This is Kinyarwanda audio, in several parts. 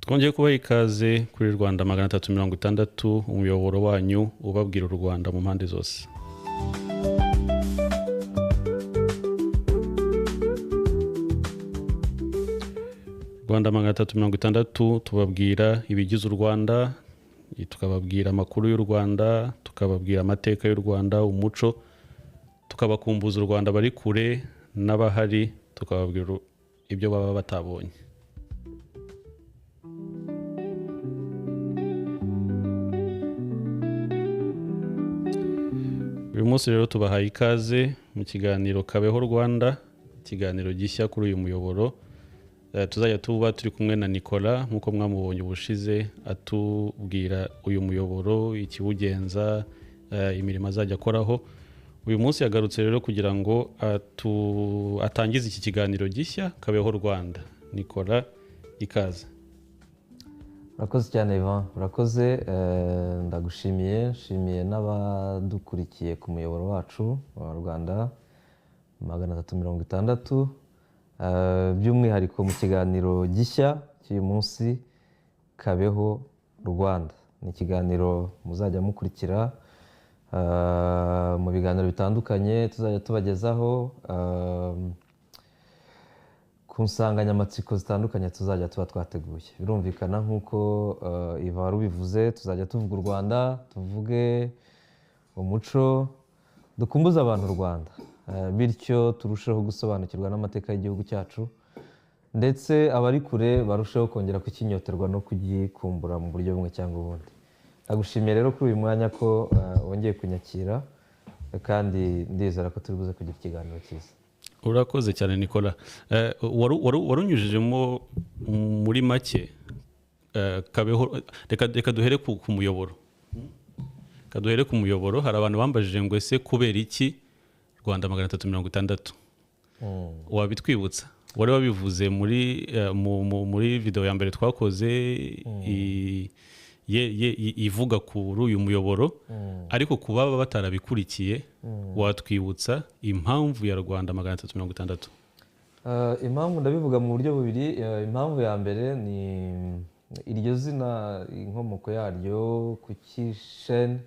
Twongeye kubaha ikaze kuri Rwanda 360, umuyoboro wanyu ubabwira u Rwanda mu mpande zose. Rwanda 360 tubabwira ibigize u Rwanda, tukababwira amakuru y'u Rwanda, tukababwira amateka y'u Rwanda, umuco, tukabakumbuza u Rwanda bari kure n'abahari, tukababwira ibyo baba batabonye. Uyu munsi rero tubahaye ikaze mu kiganiro Kabeho Rwanda, ikiganiro gishya kuri uyu muyoboro. Tuzajya tuba turi kumwe na Nicolas nk'uko mwamubonye ubushize atubwira uyu muyoboro, ikiwugenza, imirimo azajya akoraho. Uyu munsi yagarutse rero kugira ngo atangize iki kiganiro gishya Kabeho Rwanda. Nicolas, ikaze. Urakoze cyane Ivan, urakoze, ndagushimiye, nshimiye n'abadukurikiye ku muyoboro wacu wa Rwanda 360, by'umwihariko mu kiganiro gishya cy'uyu munsi Kabeho Rwanda. Ni ikiganiro muzajya mukurikira mu biganiro bitandukanye tuzajya tubagezaho ku nsanganyamatsiko zitandukanye tuzajya tuba twateguye. Birumvikana nk'uko Ivan rubivuze, tuzajya tuvuga u Rwanda, tuvuge umuco, dukumbuze abantu u Rwanda, bityo turusheho gusobanukirwa n'amateka y'igihugu cyacu, ndetse abari kure barusheho kongera kukinyoterwa no kugikumbura mu buryo bumwe cyangwa ubundi. Ndagushimiye rero kuri uyu mwanya ko wongeye kunyakira, kandi ndizera ko turi buze kugira ikiganiro cyiza. Urakoze cyane Nicolas. Warunyujijemo muri make Kabeho. Reka duhere ku muyoboro. Kaduhere ku muyoboro. Hari abantu bambajije ngo ese kubera iki Rwanda 360? Wabitwibutsa? Wari wabivuze muri muri video ya mbere twakoze ivuga kuri uyu muyoboro, ariko kubaba batarabikurikiye watwibutsa impamvu ya Rwanda 360? Impamvu ndabivuga mu buryo bubiri. Impamvu ya mbere ni iryo zina, inkomoko yaryo, kuki chaîne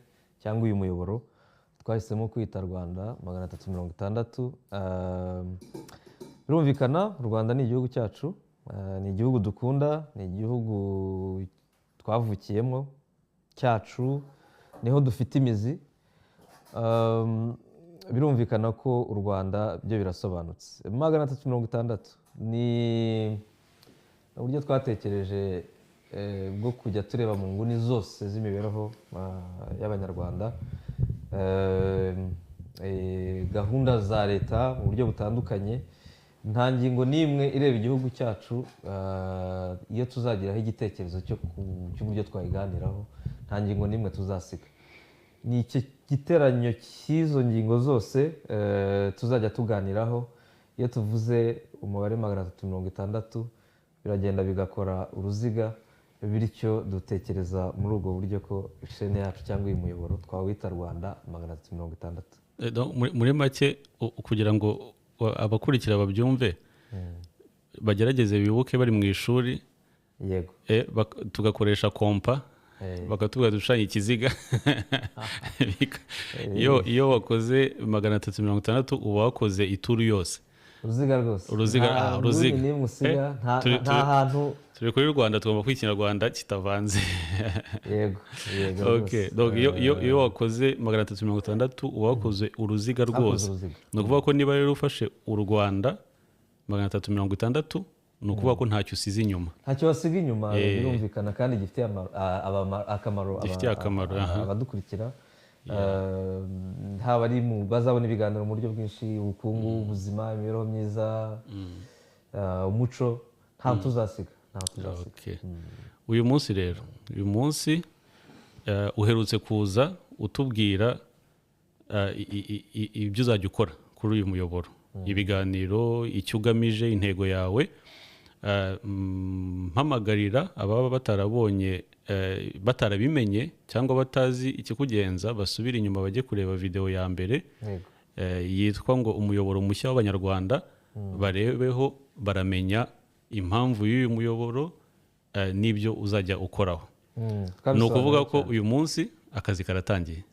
cyangwa uyu muyoboro twahisemo kwita Rwanda 360. Birumvikana u Rwanda ni igihugu cyacu, ni igihugu dukunda, ni igihugu twavukiyemo cyacu, niho dufite imizi. Birumvikana ko u Rwanda byo birasobanutse. 360 ni uburyo twatekereje bwo kujya tureba mu nguni zose z'imibereho y'Abanyarwanda, gahunda za leta mu buryo butandukanye. Nta ngingo n'imwe ireba igihugu cyacu iyo tuzagiraho igitekerezo cy'uburyo twayiganiraho, nta ngingo n'imwe tuzasiga. Ni iki giteranyo cy'izo ngingo zose tuzajya tuganiraho. Iyo tuvuze umubare 360 biragenda bigakora uruziga, bityo dutekereza muri ubwo buryo ko chaîne yacu cyangwa uyu muyoboro twawita Rwanda 360. Muri make, kugira ngo abakurikira babyumve, bagerageze bibuke bari mu ishuri, yego, tugakoresha kompa, bakatubwira dushushanye ikiziga. Iyo wakoze 360 uba wakoze ituru yose, uruziga rwose, uruziga, uruziga nta hantu. Turi kuri Rwanda, tugomba kwita Ikinyarwanda kitavanze. Yego, yego. Okay, donc iyo wakoze 360 uba wakoze uruziga rwose. Ni ukuvuga ko niba rero ufashe u Rwanda 360, ni ukuvuga ko ntacyo usize inyuma. Ntacyo wasiga inyuma, birumvikana, kandi gifitiye akamaro abadukurikira. Haba ari bazabona ibiganiro mu buryo bwinshi, ubukungu, ubuzima, imibereho myiza, umuco, nta tuzasiga. Uyu munsi rero, uyu munsi uherutse kuza utubwira ibyo uzajya ukora kuri uyu muyoboro, ibiganiro, icyo ugamije, intego yawe. Mpamagarira ababa batarabonye, batarabimenye cyangwa batazi ikikugenza, basubire inyuma bajye kureba video ya mbere yitwa ngo umuyoboro mushya w'Abanyarwanda, barebeho baramenya impamvu y'uyu muyoboro, n'ibyo uzajya ukoraho. Ni ukuvuga ko uyu munsi akazi karatangiye.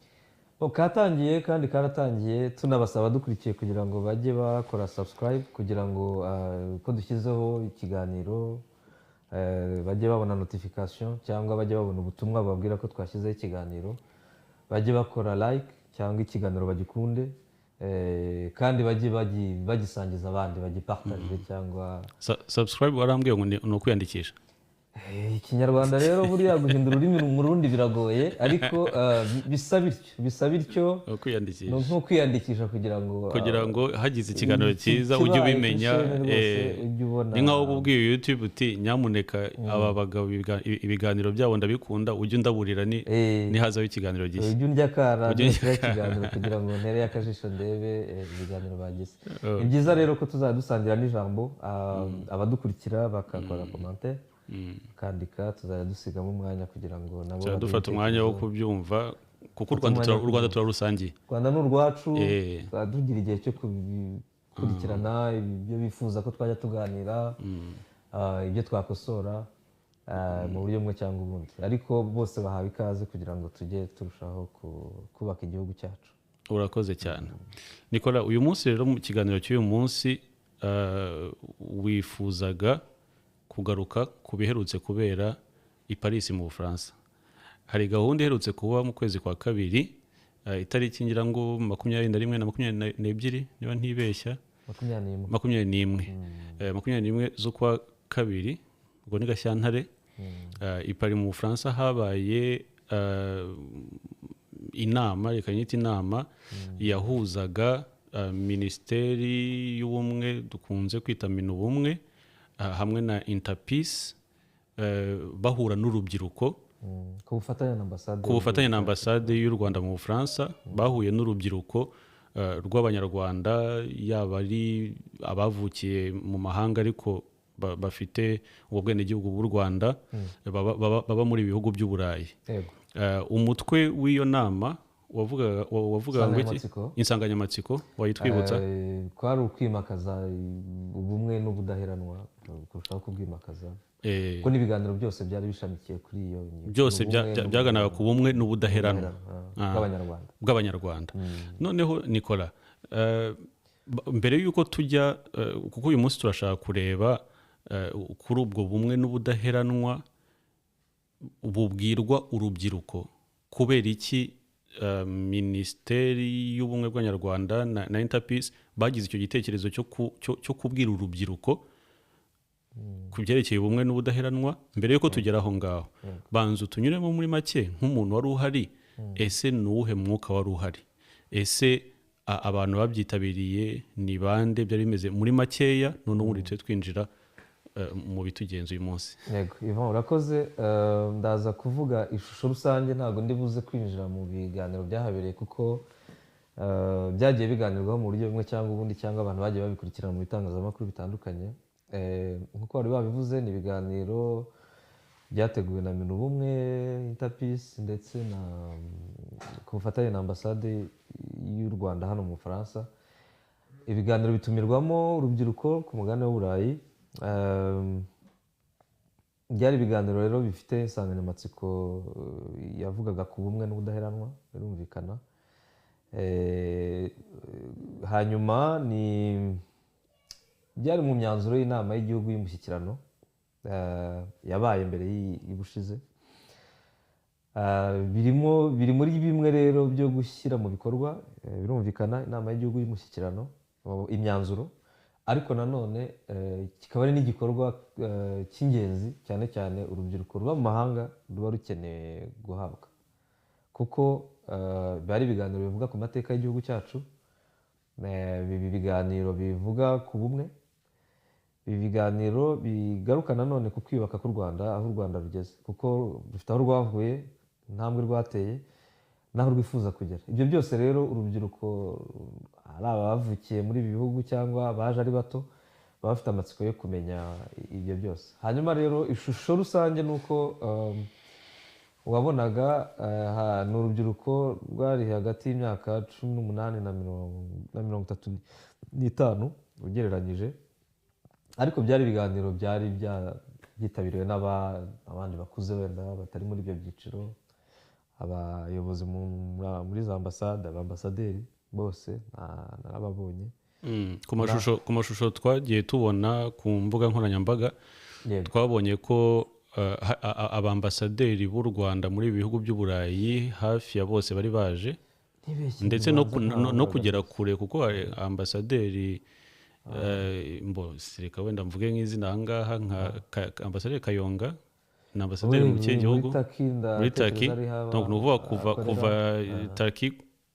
Katangiye kandi karatangiye, tunabasaba dukurikiye kugira ngo bajye bakora subscribe, kugira ngo uko dushyizeho ikiganiro bajye babona notification, cyangwa bajye babona ubutumwa bababwira ko twashyizeho ikiganiro, bajye bakora like cyangwa ikiganiro bagikunde, kandi bajye bagisangiza abandi, bagipartage cyangwa Subscribe warambwiye ngo ni ukwiyandikisha. Ikinyarwanda rero buriya guhindura ururimi mu rundi biragoye, ariko bisa bityo, bisa bityo. Kwiyandikisha. Ni nko kwiyandikisha kugira ngo kugira ngo hagize ikiganiro cyiza ujye kibaye ubimenya, kuri chaîne rwose, ujye ubona. Ni nkaho uba ubwiye YouTube uti: "Nyamuneka aba bagabo ibiganiro byabo ndabikunda, ujye undaburira ni nihazaho ikiganiro gishya." Ujye undya akara Ujye undya nushyiraho ikiganiro kugira ngo ntere akajisho ndebe ibiganiro bagize. Ni byiza rero ko tuzajya dusangira n'ijambo, abadukurikira bagakora commentaire, bakandika, tuzajya dusigamo umwanya kugira ngo nabo Tuzajya baduhe dufata umwanya wo ibitekerezo. kubyumva, kuko u Rwanda Umwanya wo u Rwanda turarusangiye. U Rwanda ni urwacu. Tuzajya tugira igihe cyo kubikurikirana, ibyo bifuza ko twajya tuganira, ibyo twakosora, mu buryo bumwe cyangwa ubundi, ariko bose bahawe ikaze kugira ngo tujye turushaho kubaka igihugu cyacu. Urakoze cyane, Nicola. Uyu munsi rero, mu kiganiro cy'uyu munsi, wifuzaga kugaruka ku biherutse kubera i Paris mu Bufaransa. Hari gahunda iherutse kuba mu kwezi kwa kabiri, itariki ngira ngo 21 na 22, niba ntibeshya. 21. 21. 21 z'ukwa kabiri, ubwo ni Gashyantare. I Paris mu Bufaransa habaye inama, reka nyite inama, yahuzaga Minisiteri y'Ubumwe dukunze kwita Minubumwe, hamwe na Interpeace, bahura n'urubyiruko. Ku bufatanye na ambasade. Ku bufatanye na ambasade y'u Rwanda mu Bufaransa, bahuye n'urubyiruko rw'Abanyarwanda, yaba ari abavukiye mu mahanga ariko bafite ubwo bwenegihugu bw'u Rwanda, baba muri ibi bihugu by'Uburayi. Umutwe w'iyo nama wavugaga ngo iki? Insanganyamatsiko. Insanganyamatsiko wayitwibutsa? Kwari ukwimakaza ubumwe n'ubudaheranwa, kurushaho kubwimakaza, kuko n'ibiganiro byose byari bishamikiye kuri iyo ngingo. Byose Ubumwe byaganaga ku bumwe n'ubudaheranwa bw'Abanyarwanda. Bw'Abanyarwanda. Noneho Nicola, mbere y'uko tujya, kuko uyu munsi turashaka kureba kuri ubwo bumwe n'ubudaheranwa bubwirwa urubyiruko, kubera iki Minisiteri y'Ubumwe bw'Abanyarwanda na Interpeace bagize icyo gitekerezo cyo kubwira urubyiruko ku byerekeye ubumwe n'ubudaheranwa. Mbere y'uko tugera aho ngaho, banza utunyuremo muri make nk'umuntu wari uhari. Ese ni uwuhe mwuka wari uhari? Ese abantu babyitabiriye ni bande? Byari bimeze muri makeya, noneho ubundi tujye twinjira mu bitugenza uyu munsi. Yego Ivan, urakoze. Ndaza kuvuga ishusho rusange, ntabwo ndi buze kwinjira mu biganiro byahabereye, kuko byagiye biganirwaho mu buryo bumwe cyangwa ubundi, cyangwa abantu bagiye babikurikirana mu bitangazamakuru bitandukanye. Nk'uko bari babivuze, ni ibiganiro byateguwe na Minubumwe, Interpeace, ndetse na ku bufatanye na ambasade y'u Rwanda hano mu Bufaransa. Ibiganiro bitumirwamo urubyiruko ku mugabane w'Uburayi. Byari ibiganiro rero bifite insanganyamatsiko yavugaga ku bumwe n'ubudaheranwa, birumvikana. Hanyuma ni byari mu myanzuro y'Inama y'Igihugu y'Umushyikirano yabaye mbere y'ubushize. Birimo, biri muri bimwe rero byo gushyira mu bikorwa, birumvikana, Inama y'Igihugu y'Umushyikirano imyanzuro, ariko nanone kikaba ari n'igikorwa cy'ingenzi cyane cyane urubyiruko ruba mu mahanga ruba rukeneye guhabwa, kuko biba ari ibiganiro bivuga ku mateka y'igihugu cyacu, ibi biganiro bivuga ku bumwe, ibi biganiro bigaruka nanone ku kwiyubaka k'u Rwanda, aho u Rwanda rugeze, kuko rufite aho rwavuye, intambwe rwateye n'aho rwifuza kugera. Ibyo byose rero urubyiruko, ari abavukiye muri ibi bihugu cyangwa abaje ari bato, baba bafite amatsiko yo kumenya ibyo byose. Hanyuma rero ishusho rusange ni uko wabonaga ni urubyiruko rwari hagati y'imyaka 18 na 35 ugereranyije, ariko byari ibiganiro byari Byitabiriwe n'abandi bakuze wenda batari muri ibyo byiciro, abayobozi muri za ambasade, abambasaderi bose narababonye. Ku mashusho twagiye tubona ku mbuga nkoranyambaga, twabonye ko abambasaderi b'u Rwanda muri ibi bihugu by'Uburayi hafi ya bose bari baje. Ntibeshye, ndetse no, ntibanza no nta kugera kure, kuko hari ambasaderi, mbo reka wenda mvuge nk'izina ahangaha, nka Ambasaderi Kayonga, ni ambasaderi mu kihe gihugu? Muri Turkey. Muri Turkey. Ndatekereza ari haba Donc, ni ukuvuga kuva akorera. kuva Turkey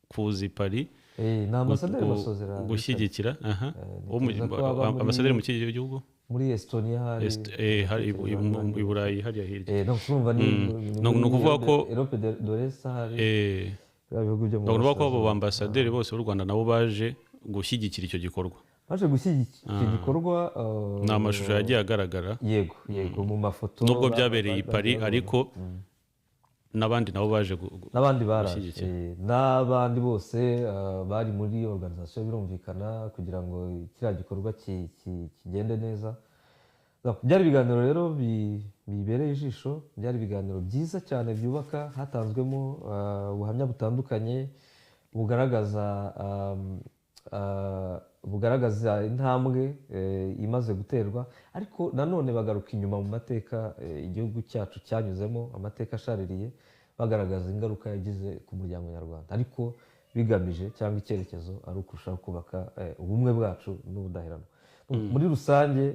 kuza i Paris Ni ambasaderi Masozera. gushyigikira, aha. Ntekereza ko aba Ambasaderi mu kihe gihugu? Muri Estonia hari. Hari i Burayi hariya hirya. Donc urumva ni Ni muri ukuvuga ko Europe de l'Est hari biriya bihugu byo mu Donc, ni ukuvuga ko abo burasirazuba. bambasaderi bose b'u Rwanda nabo baje gushyigikira icyo gikorwa. Baje gushyigikira icyo gikorwa. Ni amashusho yagiye agaragara. Yego, mu mafoto. Nubwo byabereye i Paris, bagiye ariko n'abandi nabo baje n'abandi baraje. gushyigikira. N'abandi bose bari muri organisation, birumvikana, kugira ngo kiriya gikorwa kigende neza. Donc, byari ibiganiro rero bibereye ijisho, byari ibiganiro byiza cyane byubaka. Hatanzwemo ubuhamya butandukanye bugaragaza intambwe imaze guterwa, ariko nanone bagaruka inyuma mu mateka igihugu cyacu cyanyuzemo, amateka ashaririye, bagaragaza ingaruka yagize ku muryango nyarwanda, ariko bigamije cyangwa icyerekezo ari ukurushaho kubaka ubumwe bwacu n'ubudaheranwa muri rusange.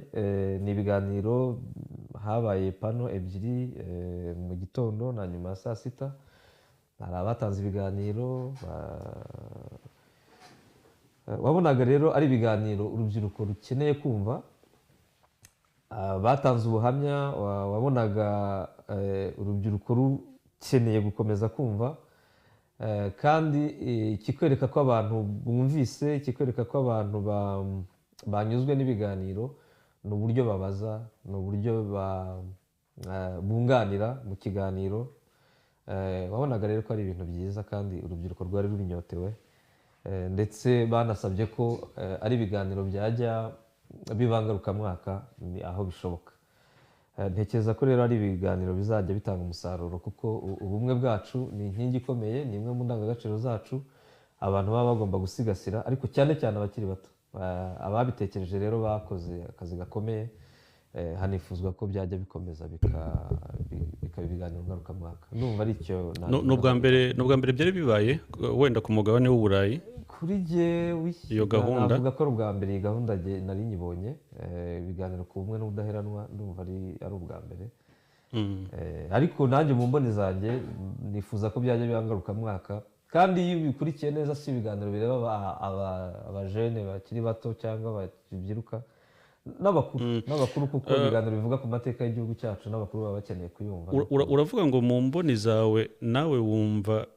Ni ibiganiro, habaye panel ebyiri, mu gitondo na nyuma ya saa sita. Hari abatanze ibiganiro, wabonaga rero ari ibiganiro urubyiruko rukeneye kumva. Batanze ubuhamya, wabonaga urubyiruko rukeneye gukomeza kumva. Kandi ikikwereka ko abantu bumvise, ikikwereka ko abantu banyuzwe n'ibiganiro, ni uburyo babaza, ni uburyo bunganira mu kiganiro. Wabonaga rero ko ari ibintu byiza kandi urubyiruko rwari rubinyotewe. Ndetse banasabye ko ari ibiganiro byajya biba ngarukamwaka ni aho bishoboka. Ntekereza ko rero ari ibiganiro bizajya bitanga umusaruro, kuko ubumwe bwacu ni inkingi ikomeye, ni imwe mu ndangagaciro zacu abantu baba bagomba gusigasira, ariko cyane cyane abakiri bato. Ababitekereje rero bakoze akazi gakomeye. Hanifuzwa ko byajya bikomeza bikaba ibiganiro ngarukamwaka. Ndumva ari icyo Ni ubwa mbere byari bibaye wenda ku mugabane w'Uburayi? Kuri jye Iyo gahunda? Navuga ko ari ubwa mbere iyi gahunda jye nari nyibonye. Ibiganiro ku bumwe n'ubudaheranwa, ndumva ari ubwa mbere. Ariko nanjye mu mboni zanjye nifuza ko byajya biba ngarukamwaka. Kandi iyo ubikurikiye neza, si ibiganiro bireba abajene bakiri bato cyangwa bakibyiruka, n'abakuru, kuko ibiganiro bivuga ku mateka y'igihugu cyacu n'abakuru baba bakeneye kuyumva. Uravuga ngo mu mboni zawe nawe wumva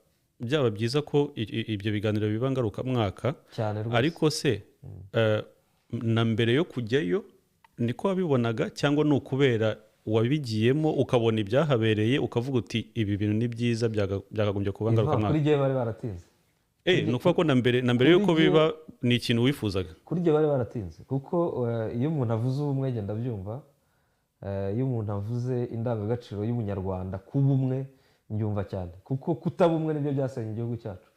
byaba byiza ko ibyo biganiro biba ngarukamwaka? Cyane rwose. Ariko se na mbere yo kujyayo niko wabibonaga, cyangwa ni ukubera wabigiyemo ukabona ibyahabereye ukavuga uti ibi bintu ni byiza, byakagombye kuba Ivan, ngarukamwaka? Kuri jye bari baratinze. Ni ukuvuga ko na mbere y'uko biba ni ikintu wifuzaga? Kuri jye bari baratinze, kuko iyo umuntu avuze ubumwe ngenda ndabyumva. Iyo umuntu avuze indangagaciro y'ubunyarwanda, kuba umwe, mbyumva cyane, kuko kutaba umwe nibyo byasenye igihugu cyacu.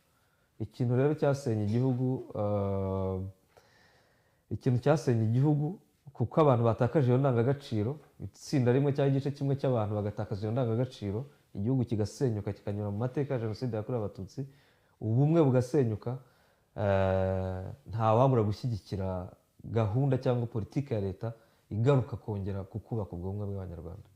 Ikintu rero cyasenye igihugu, ikintu cyasenye igihugu kuko abantu batakaje iyo ndangagaciro, itsinda rimwe cyangwa igice kimwe cy'abantu bagatakaza iyo ndangagaciro, igihugu kigasenyuka, kikanyura mu mateka ya Jenoside yakorewe Abatutsi, ubumwe bugasenyuka. Ntawabura gushyigikira gahunda cyangwa politiki ya leta igaruka kongera ku kubaka ubwo bumwe bw'Abanyarwanda,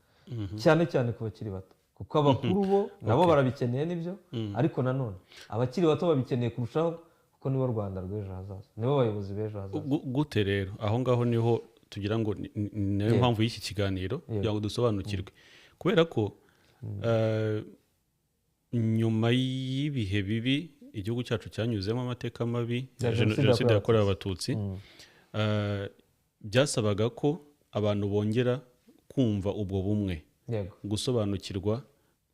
cyane cyane ku bakiri bato, kuko abakuru bo nabo barabikeneye nibyo, ariko nanone abakiri bato babikeneye kurushaho, kuko nibo Rwanda rw'ejo hazaza, nibo bayobozi b'ejo hazaza. Gute rero? Aho ngaho niho tugira ngo ni nayo mpamvu y'iki kiganiro, kugira ngo dusobanukirwe, kubera ko nyuma y'ibihe bibi igihugu cyacu cyanyuzemo, amateka mabi ya ya Jenoside Jenoside yakorewe yakorewe Abatutsi, byasabaga ko abantu bongera kumva ubwo bumwe, gusobanukirwa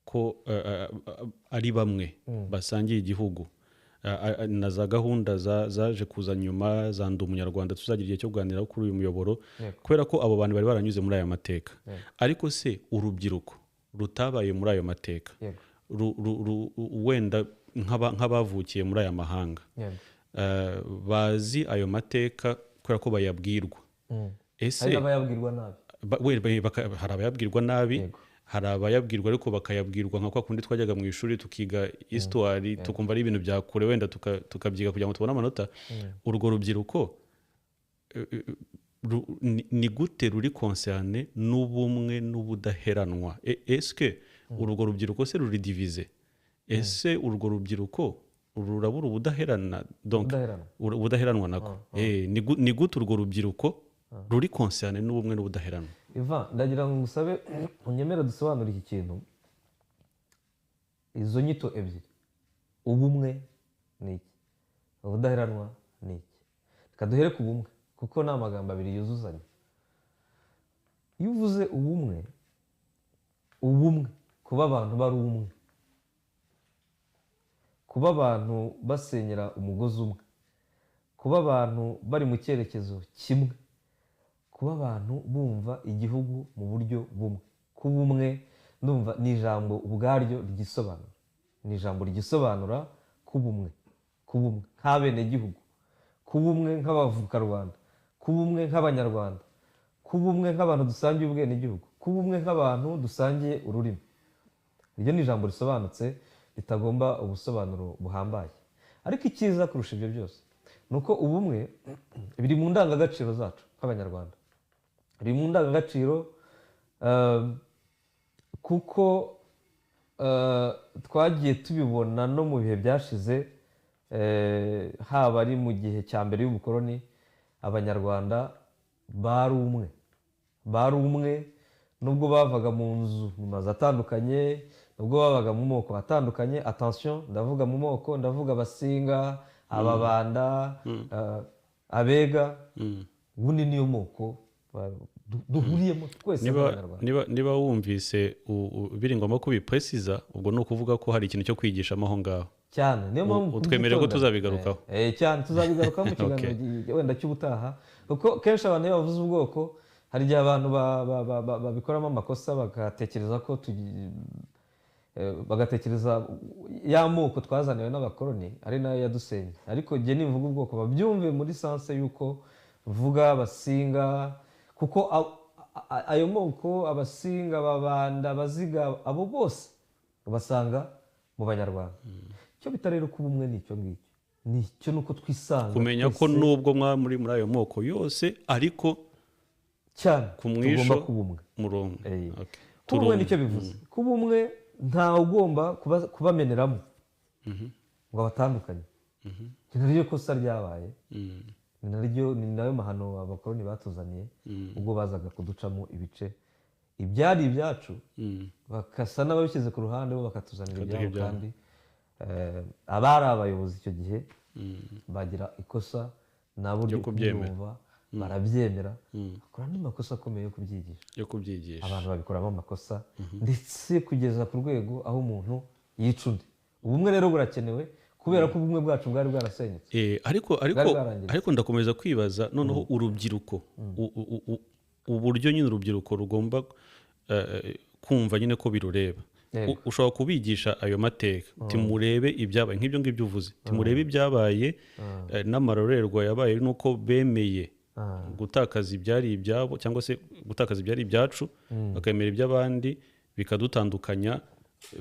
ko ari bamwe basangiye igihugu. na za gahunda zaje kuza nyuma za Ndi Umunyarwanda, tuzagira igihe cyo kuganiraho kuri uyu muyoboro, kubera ko abo bantu bari baranyuze muri aya mateka. Ariko se urubyiruko rutabaye muri ayo mateka, wenda nk'abavukiye muri aya mahanga, bazi ayo mateka kubera ko bayabwirwa, ese hari abayabwirwa nabi? Hari abayabwirwa nabi, hari abayabwirwa ariko bakayabwirwa nka kwa kundi twajyaga mu ishuri tukiga histoire, tukumva ari ibintu bya kure, wenda tukabyiga kugira ngo tubone amanota. Urwo rubyiruko ni gute ruri concerné n'ubumwe n'ubudaheranwa? Eske urwo rubyiruko se ruri divisé? Ese urwo rubyiruko rurabura ubudaherana? Donc Ubudaheranwa. Ubudaheranwa nako. Ni gute urwo rubyiruko ruri concerné n'ubumwe n'ubudaheranwa? Ivan, ndagira ngo ngusabe unyemere dusobanure iki kintu, izo nyito ebyiri: ubumwe ni iki, ubudaheranwa ni iki? Reka duhere ku bumwe, kuko ni amagambo abiri yuzuzanya. Iyo uvuze ubumwe, ubumwe kuba abantu bari umwe, kuba abantu basenyera umugozi umwe, kuba abantu bari mu cyerekezo kimwe, kuba abantu bumva igihugu mu buryo bumwe. Kuba umwe, ndumva ni ijambo ubwaryo ryisobanura, ni ijambo ryisobanura. Kuba umwe, kuba umwe nk'abenegihugu, kuba umwe nk'abavukarwanda, kuba umwe nk'Abanyarwanda, kuba umwe nk'abantu dusangiye ubwenegihugu, kuba umwe nk'abantu dusangiye ururimi. Iryo ni ijambo risobanutse, ritagomba ubusobanuro buhambaye. Ariko icyiza kurusha ibyo byose ni uko ubumwe biri mu ndangagaciro zacu nk'Abanyarwanda, biri mu ndangagaciro, kuko twagiye tubibona no mu bihe byashize, haba ari mu gihe cya mbere y'ubukoroni, Abanyarwanda bari umwe, bari umwe nubwo bavaga mu nzu, mu mazu atandukanye, nubwo babaga mu moko atandukanye. Attention, ndavuga mu moko, ndavuga Abasinga, Ababanda, Abega. Ubundi niyo moko duhuriyemo twese Niba nk'Abanyarwanda. Niba wumvise biri ngombwa ko ubiprécisa, ubwo ni ukuvuga ko hari ikintu cyo kwigishamo aho ngaho. Cyane, niyo mpamvu Utwemerere ko kubyitonda. tuzabigarukaho. Cyane, tuzabigarukaho mu kiganiro wenda cy'ubutaha, kuko kenshi abantu iyo bavuze ubwoko, hari igihe abantu babikoramo amakosa, bagatekereza ko bagatekereza ya moko twazaniwe n'abakoroni ari nayo yadusenye. Ariko jye nimvuga ubwoko, babyumve muri sens y'uko mvuga Abasinga, kuko ayo moko, Abasinga, Ababanda, Abaziga, abo bose ubasanga mu Banyarwanda. Icyo bita rero kuba umwe ni icyo ngicyo, ni icyo, ni uko twisanga Kumenya ko twese. nubwo mwa muri ayo moko yose, ariko Cyane, ku mwisho tugomba kuba umwe. Murongo. Kuba umwe nicyo bivuze. Kuba umwe, ntawe ugomba kubameneramo ngo abatandukanye. Ni naryo kosa ryabaye, ni naryo, ni nayo mahano abakoroni batuzaniye ubwo bazaga kuducamo ibice. Ibyari ibyacu bakasa n'ababishyize ku ruhande, bo bakatuzanira Bakaduha ibyabo. Ibyabo. Kandi abari abayobozi icyo gihe bagira ikosa nabo Ryo ryo kubyemera. kubyumva, barabyemera, bakora andi makosa akomeye yo kubyigisha. Yo kubyigisha. Abantu babikoramo amakosa, ndetse kugeza ku rwego aho umuntu yica undi. Ubumwe rero burakenewe, kubera ko ubumwe bwacu bwari bwarasenyutse, Ariko bwari bwarangiritse. Ariko ndakomeza kwibaza noneho urubyiruko, uburyo nyine urubyiruko rugomba kumva nyine ko birureba. Ushobora kubigisha ayo mateka, timurebe ibyabaye nk'ibyo ngibyo uvuze, timurebe ibyabaye, n'amarorerwa yabaye, nuko bemeye gutakaza ibyari ibyabo, cyangwa se gutakaza ibyari ibyacu, bakemera iby'abandi, bikadutandukanya,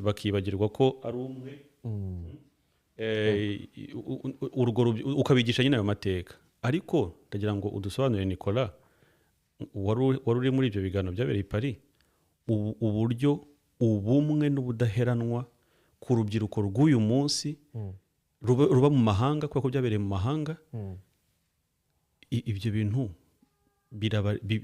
bakibagirwa ko ari umwe. Ukabigisha nyine ayo mateka. Ariko ndagira ngo udusobanurire, Nicolas, wari uri muri ibyo biganiro byabereye i Paris, uburyo ubumwe n'ubudaheranwa ku rubyiruko rw'uyu munsi ruba mu mahanga, kubera ko byabereye mu mahanga, ibyo bintu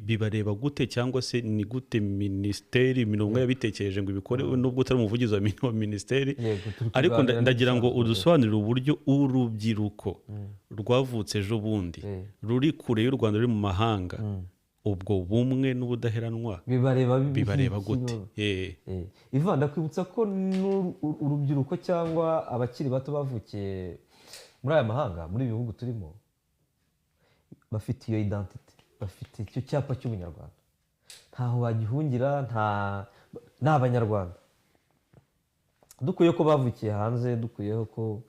bibareba gute, cyangwa se ni gute minisiteri mirongo yabitekereje ngo ibikore, nubwo utari umuvugizi wa minisiteri? Yego, turi Ariko kuganira ndagira ngo n'ibisanzwe. udusobanurire uburyo urubyiruko rwavutse ejo bundi, ruri kure y'u Rwanda, ruri mu mahanga, ubwo bumwe n'ubudaheranwa bibareba bibareba gute? Ivan, ndakwibutsa ko urubyiruko cyangwa abakiri bato bavukiye Muri aya mahanga, muri ibi bihugu turimo, bafite iyo identité, bafite icyo cyapa cy'ubunyarwanda, ntaho bagihungira, nta ni Abanyarwanda. Dukuyeho ko bavukiye hanze, dukuyeho ko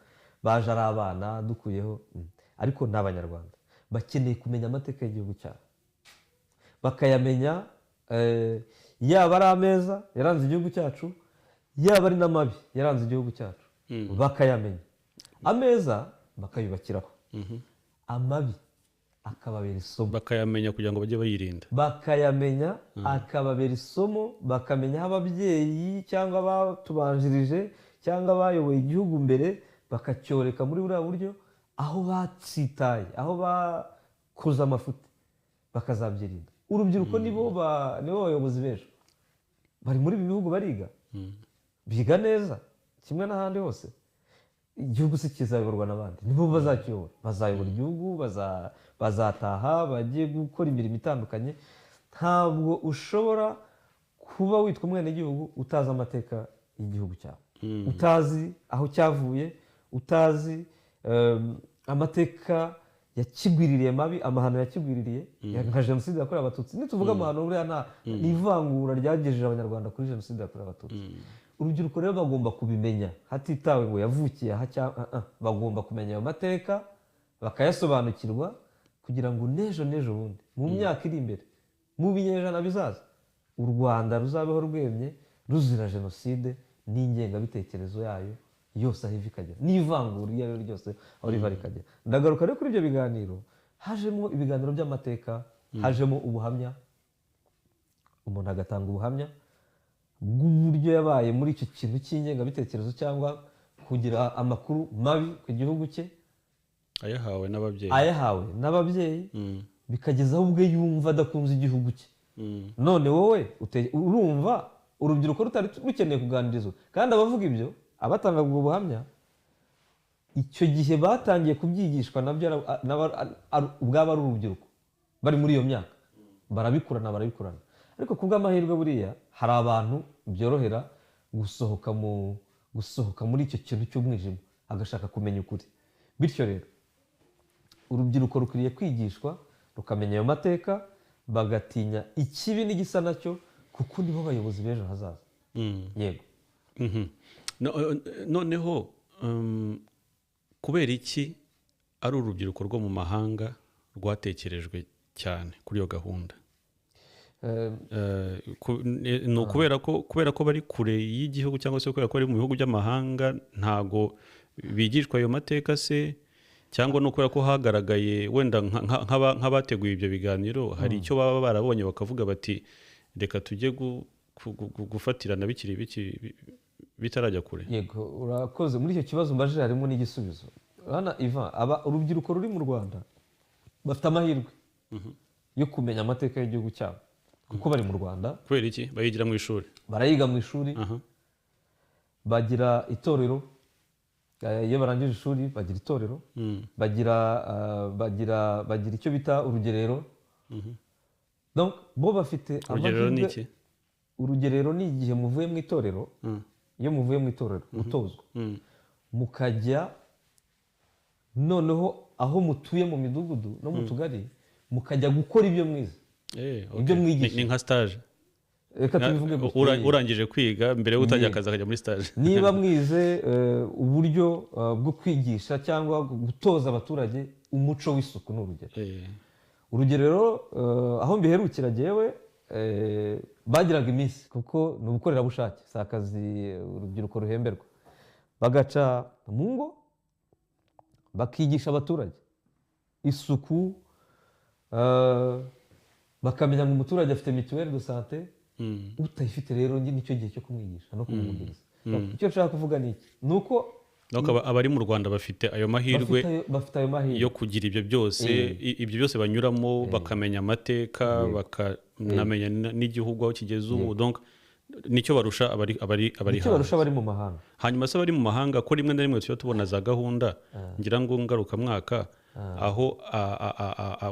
baje ari abana, dukuyeho, ariko ni Abanyarwanda. Bakeneye kumenya amateka y'igihugu cyabo, bakayamenya, yaba ari ameza yaranze igihugu cyacu, yaba ari n'amabi yaranze igihugu cyacu, bakayamenya. Ameza bakayubakiraho, amabi akababera isomo. Bakayamenya kugira ngo bajye bayirinda. Bakayamenya akababera isomo, bakamenya aho ababyeyi cyangwa abatubanjirije cyangwa abayoboye igihugu mbere bakacyoreka muri buriya buryo, aho batsitaye, aho bakoze amafuti, bakazabyirinda. Urubyiruko nibo bayobozi b'ejo. Bari muri ibi bihugu, bariga, biga neza kimwe n'ahandi hose. Igihugu si kizayoborwa n'abandi, nibo bazakiyobora, bazayobora igihugu, bazataha bagiye gukora imirimo itandukanye. Ntabwo ushobora kuba witwa umwenegihugu utazi amateka y'igihugu cyawe, utazi aho cyavuye, utazi amateka yakigwiririye mabi, amahano yakigwiririye nka Jenoside yakorewe Abatutsi. Nituvuga amahano, buriya nta ni ivangura ryagejeje Abanyarwanda kuri Jenoside yakorewe Abatutsi. Urubyiruko rero bagomba kubimenya, hatitawe ngo yavukiye aha cyangwa bagomba kumenya ayo mateka, bakayasobanukirwa, kugira ngo n'ejo n'ejo bundi, mu myaka iri imbere, mu binyejana bizaza, u Rwanda ruzabeho rwemye, ruzira jenoside n'ingengabitekerezo yayo yose aho iva ikagera, n'ivangura iyo ari ryo ryose aho riva rikagera. Ndagaruka rero kuri ibyo biganiro. Hajemo ibiganiro by'amateka, hajemo ubuhamya, umuntu agatanga ubuhamya bw'uburyo yabaye muri icyo kintu cy'ingengabitekerezo cyangwa kugira amakuru mabi ku gihugu cye, ayahawe n'ababyeyi, ayahawe n'ababyeyi, bikageza aho ubwe yumva adakunze igihugu cye. None wowe urumva urubyiruko rutari rukeneye kuganirizwa? Kandi abavuga ibyo, abatanga ubwo buhamya, icyo gihe batangiye kubyigishwa nabyo ubwabo ari urubyiruko, bari muri iyo myaka, barabikurana, barabikurana. Ariko ku bw'amahirwe, buriya hari abantu byorohera gusohoka muri icyo kintu cy'umwijima, agashaka kumenya ukuri. Bityo rero urubyiruko rukwiriye kwigishwa, rukamenya ayo mateka, bagatinya ikibi n'igisa nacyo, kuko nibo bayobozi b'ejo hazaza. Yego. Noneho kubera iki ari urubyiruko rwo mu mahanga rwatekerejwe cyane kuri iyo gahunda? Ni ukubera ko bari kure y'igihugu, cyangwa se kubera ko bari mu bihugu by'amahanga ntago bigishwa ayo mateka se, cyangwa ni ukubera ko hagaragaye wenda nk'abateguye ibyo biganiro hari icyo baba barabonye bakavuga bati: "Reka tujye gufatirana bikiri bitarajya kure"? Yego, urakoze. Muri icyo kibazo mbajije harimo n'igisubizo. Hano Ivan, aba urubyiruko ruri mu Rwanda bafite amahirwe yo kumenya amateka y'igihugu cyabo kuko bari mu Rwanda. Kubera iki? Bayigira mu ishuri? Barayiga mu ishuri, bagira itorero. Iyo barangije ishuri bagira itorero, bagira icyo bita urugerero. Donc, bo bafite Urugerero ni amahirwe. iki? Urugerero ni igihe muvuye mu itorero, iyo muvuye mu itorero gutozwa, mukajya noneho aho mutuye mu midugudu no mu tugari, mukajya gukora ibyo mwize, ibyo mwigisha. Ni nka stage. Reka tubivuge gutya. Urangije kwiga, mbere yo gutangira akazi, akajya muri stage. Niba mwize uburyo bwo kwigisha cyangwa gutoza abaturage umuco w'isuku, ni urugero. Urugerero, aho mbiherukira jyewe, bagiraga iminsi, kuko ni ubukorerabushake, si akazi urubyiruko ruhemberwa, bagaca mu ngo bakigisha abaturage isuku, bakamenya ngo umuturage afite mutuelle de santé, utayifite rero nicyo gihe cyo kumwigisha no kumwumviriza. Icyo nshaka kuvuga ni iki? Ni uko Donc abari mu Rwanda bafite ayo mahirwe bafite ayo mahirwe yo kugira ibyo byose, ibyo byose banyuramo, bakamenya amateka, bakanamenya n'igihugu aho kigeze ubu. Donc nicyo barusha abari nicyo hanze. Barusha abari mu mahanga. Hanyuma se abari mu mahanga, ko rimwe na rimwe tujya tubona za gahunda, ngira ngo ngarukamwaka, aho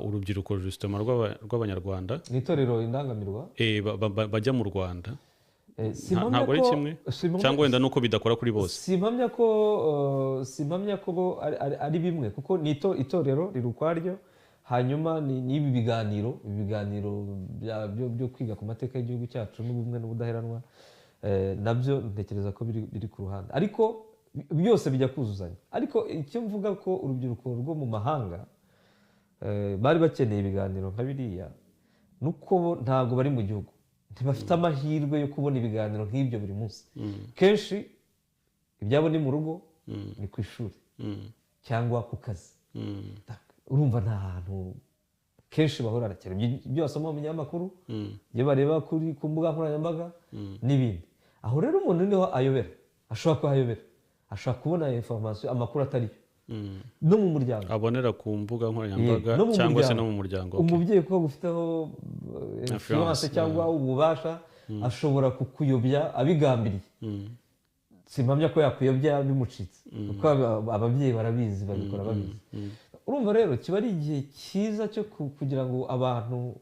urubyiruko justement rw'Abanyarwanda Mu itorero Indangamirwa. Bajya mu Rwanda. Ntabwo ari kimwe, cyangwa wenda nuko bidakora kuri bose. Simpamya ko bo ari bimwe, kuko ni itorero riri ukwaryo, hanyuma n'ibi biganiro, ibiganiro byo kwiga ku mateka y'igihugu cyacu n'ubumwe n'ubudaheranwa, nabyo ntekereza ko biri ku ruhande, ariko byose bijya kuzuzanya. Ariko icyo mvuga ko urubyiruko rwo mu mahanga bari bakeneye ibiganiro nka biriya, nuko bo ntabwo bari mu gihugu, ntibafite amahirwe yo kubona ibiganiro nk'ibyo buri munsi. Kenshi ibyabo ni mu rugo, ni ku ishuri cyangwa ku kazi. Urumva nta hantu kenshi bahurira cyane. Ibyo basoma mu binyamakuru, ibyo bareba ku mbuga nkoranyambaga n'ibindi. Aho rero umuntu niho ayobera, ashobora kuhayobera, ashobora kubona information, amakuru atariyo, no mu muryango. Abonera ku mbuga nkoranyambaga no mu cyangwa se muryango. No mu muryango, okay. Umubyeyi kuko agufiteho influence Influence, cyangwa ububasha, ashobora kukuyobya abigambiriye. Simpamya ko yakuyobya bimucitse, kuko ababyeyi barabizi, babikora babizi. Urumva rero kiba ari igihe cyiza cyo kugira ngo abantu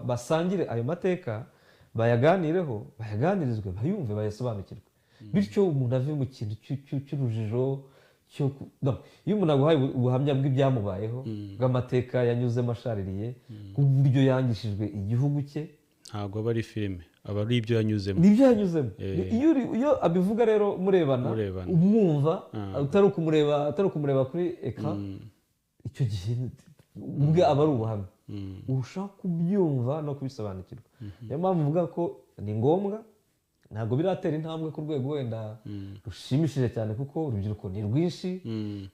basangire ayo mateka, bayaganireho, bayaganirizwe, bayumve, bayasobanukirwe, bityo umuntu ave mu kintu cy'urujijo cyo no, iyo umuntu aguhaye ubuhamya bw'ibyamubayeho, bw'amateka yanyuzemo ashaririye, bw'uburyo yangishijwe igihugu cye. Ntabwo aba ari filime, aba ari ibyo yanyuzemo. Nibyo yanyuzemo. Iyo abivuga rero murebana, Murebana. umwumva, atari ukumureba kuri écran, icyo gihe ubwe aba ari ubuhamya, urushaho kubyumva no kubisobanukirwa. Niyo mpamvu mvuga ko ni ngombwa. Ntabwo biratera intambwe ku rwego wenda rushimishije cyane, kuko urubyiruko ni rwinshi,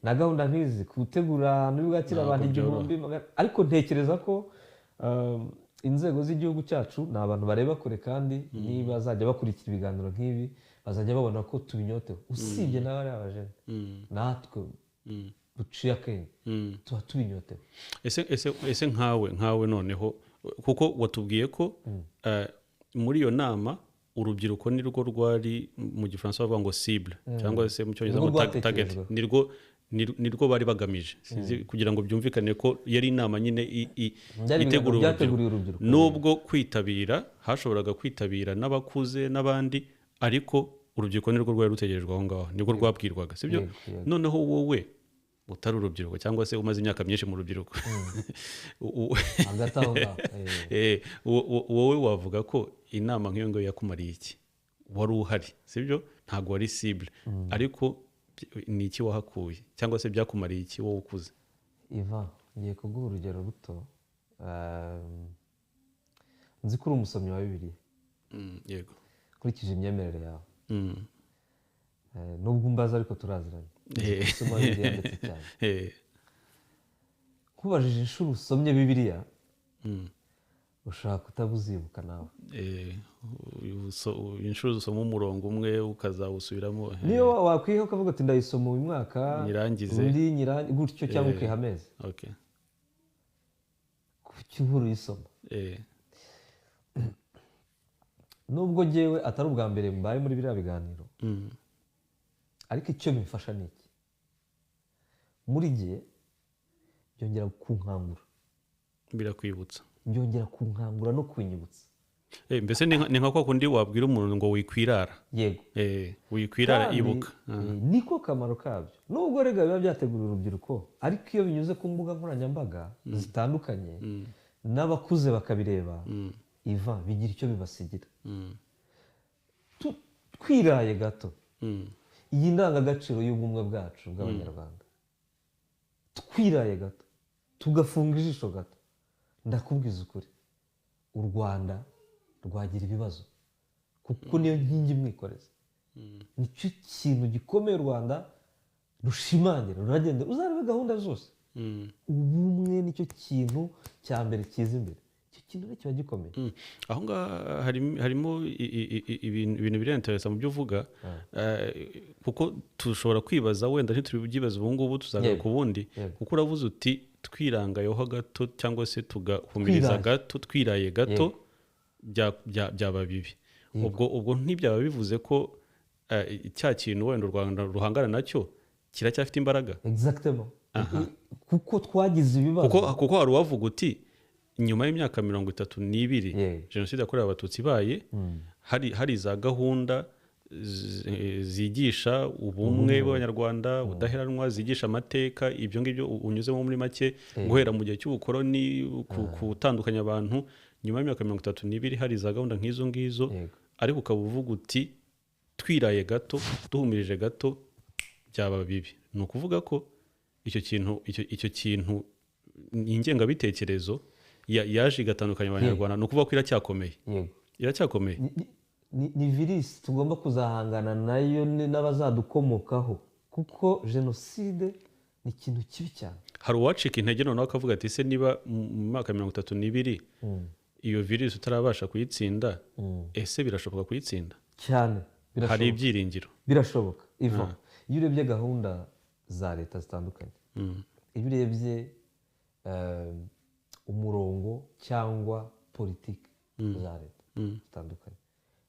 na gahunda nk'izi gutegura ahantu bwakira Ntabwo abantu byoroha. 1000, ariko ntekereza ko inzego z'igihugu cyacu ni abantu bareba kure, kandi niba bazajya bakurikira ibiganiro nk'ibi, bazajya babona ko tubinyotewe. Usibye n'abari abajene, natwe duciye akenge tuba tubinyotewe. Ese nkawe noneho, kuko watubwiye ko muri iyo nama urubyiruko nirwo rwari, mu Gifaransa bavuga ngo cible, cyangwa se mu Cyongereza Nirwo ngo target, rwatekerejweho. Nirwo bari bagamije. Sinzi, kugira ngo byumvikane ko yari inama nyine Byari ibiganiro itegura urubyiruko. Byateguriwe urubyiruko. Nubwo kwitabira hashoboraga kwitabira n'abakuze n'abandi, ariko urubyiruko nirwo rwari rutegerejwe aho ngaho, nirwo rwabwirwaga, sibyo? Yego. Noneho wowe utari urubyiruko, cyangwa se umaze imyaka myinshi mu rubyiruko, Hagati aho ngaho. Wowe wavuga ko inama nk'iyo ngiyo yakumariye iki? Wari uhari, sibyo? Ntabwo wari cible, ariko ni iki wahakuye, cyangwa se byakumariye iki wowe ukuze? Ivan, ngiye kuguha urugero ruto. Nzi ko uri umusomyi wa Bibiliya, Yego. nkurikije imyemerere yawe. Nubwo umbaza, ariko turaziranye. Nzi ko usoma Bibiliya ndetse cyane. Nkubajije inshuro usomye Bibiliya, ushobora kutabuzibuka nawe. Inshuro usoma umurongo umwe ukazawusubiramo. Niyo wakwiha ukavuga uti ndayisoma uyu mwaka, Nyirangize. undi gutyo, cyangwa ukiha amezi, kuki uhora uyisoma? Nubwo ngewe atari ubwa mbere mbaye muri biriya biganiro, ariko icyo bimfasha ni iki? Muri gihe byongera kunkangura. Birakwibutsa. Byongera kunkangura no kunyibutsa. Mbese ni nka kwa kundi wabwira umuntu ngo wikwirara. Yego. Wikwirara, Kandi, ibuka. Niko kamaro kabyo. Nubwo rega biba byateguriwe urubyiruko, ariko iyo binyuze ku mbuga nkoranyambaga zitandukanye n'abakuze bakabireba, iva bigira icyo bibasigira. Twiraye gato, iyi ndangagaciro y'ubumwe bwacu bw'Abanyarwanda, twiraye gato, tugafunga ijisho gato, ndakubwiza ukuri, u Rwanda rwagira ibibazo, kuko niyo nkingi imwikoreza, nicyo kintu gikomeye u Rwanda rushimangira, ruragenda. Uzarebe gahunda zose, ubumwe nicyo kintu cya mbere kiza imbere. Icyo kintu rero kiba gikomeye. Aho ngaho harimo ibintu biri intéressant mu byo uvuga, kuko dushobora kwibaza, wenda ntitubyibaze ubu ngubu, tuzagaruka ubundi, kuko uravuze uti twirangayeho gato cyangwa se tugahumiriza Twiraye. gato, twiraye gato, byaba bibi. Ubwo ntibyaba bivuze ko cya kintu wenda u Rwanda ruhangana nacyo kiracyafite imbaraga? Exactement, kuko twagize ibibazo. Kuko hari uwavuga uti Nyuma y'imyaka 32 jenoside yakorewe Abatutsi ibaye, hari za gahunda zigisha ubumwe bw'Abanyarwanda, ubudaheranwa, zigisha amateka, ibyo ngibyo unyuzemo muri make, guhera mu gihe cy'ubukoroni, gutandukanya abantu. Nyuma y'imyaka 32 hari za gahunda nk'izo ngizo, ariko ukaba uvuga uti twiraye gato, duhumirije gato, byaba bibi. Ni ukuvuga ko icyo kintu ni ingengabitekerezo yaje igatandukanya Abanyarwanda. Ni ukuvuga ko iracyakomeye? Yego. Iracyakomeye. Ni virisi tugomba kuzahangana nayo n'abazadukomokaho, kuko jenoside ni ikintu kibi cyane. Hari uwacika intege noneho akavuga ati: "Se niba mu mwaka 32 iyo virisi utarabasha kuyitsinda, ese birashoboka kuyitsinda?" Cyane. Hari Birashoboka. ibyiringiro? Birashoboka, Iva. Iyo urebye gahunda za leta zitandukanye, iyo urebye umurongo cyangwa politiki za leta zitandukanye,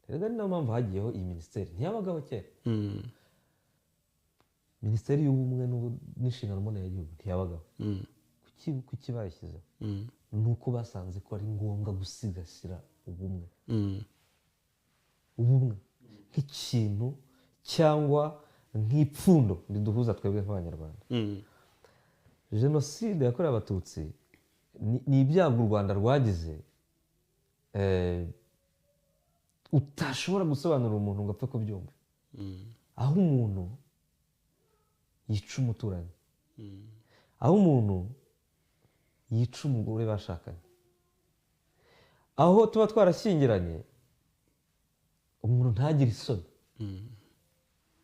rero ni nayo mpamvu hagiyeho iyi minisiteri, ntiyabagaho kera. Minisiteri y'Ubumwe n'Inshingano Mboneragihugu ntiyabagaho. Kuki bayishyizeho? Ni uko basanze ko ari ngombwa gusigasira ubumwe, ubumwe nk'ikintu cyangwa nk'ipfundo riduhuza twebwe nk'Abanyarwanda. Jenoside yakorewe Abatutsi ni ibyago u Rwanda rwagize, utashobora gusobanurira umuntu ngo apfe kubyumva, aho umuntu yica umuturanyi, aho umuntu yica umugore bashakanye, aho tuba twarashyingiranye, umuntu ntagire isoni,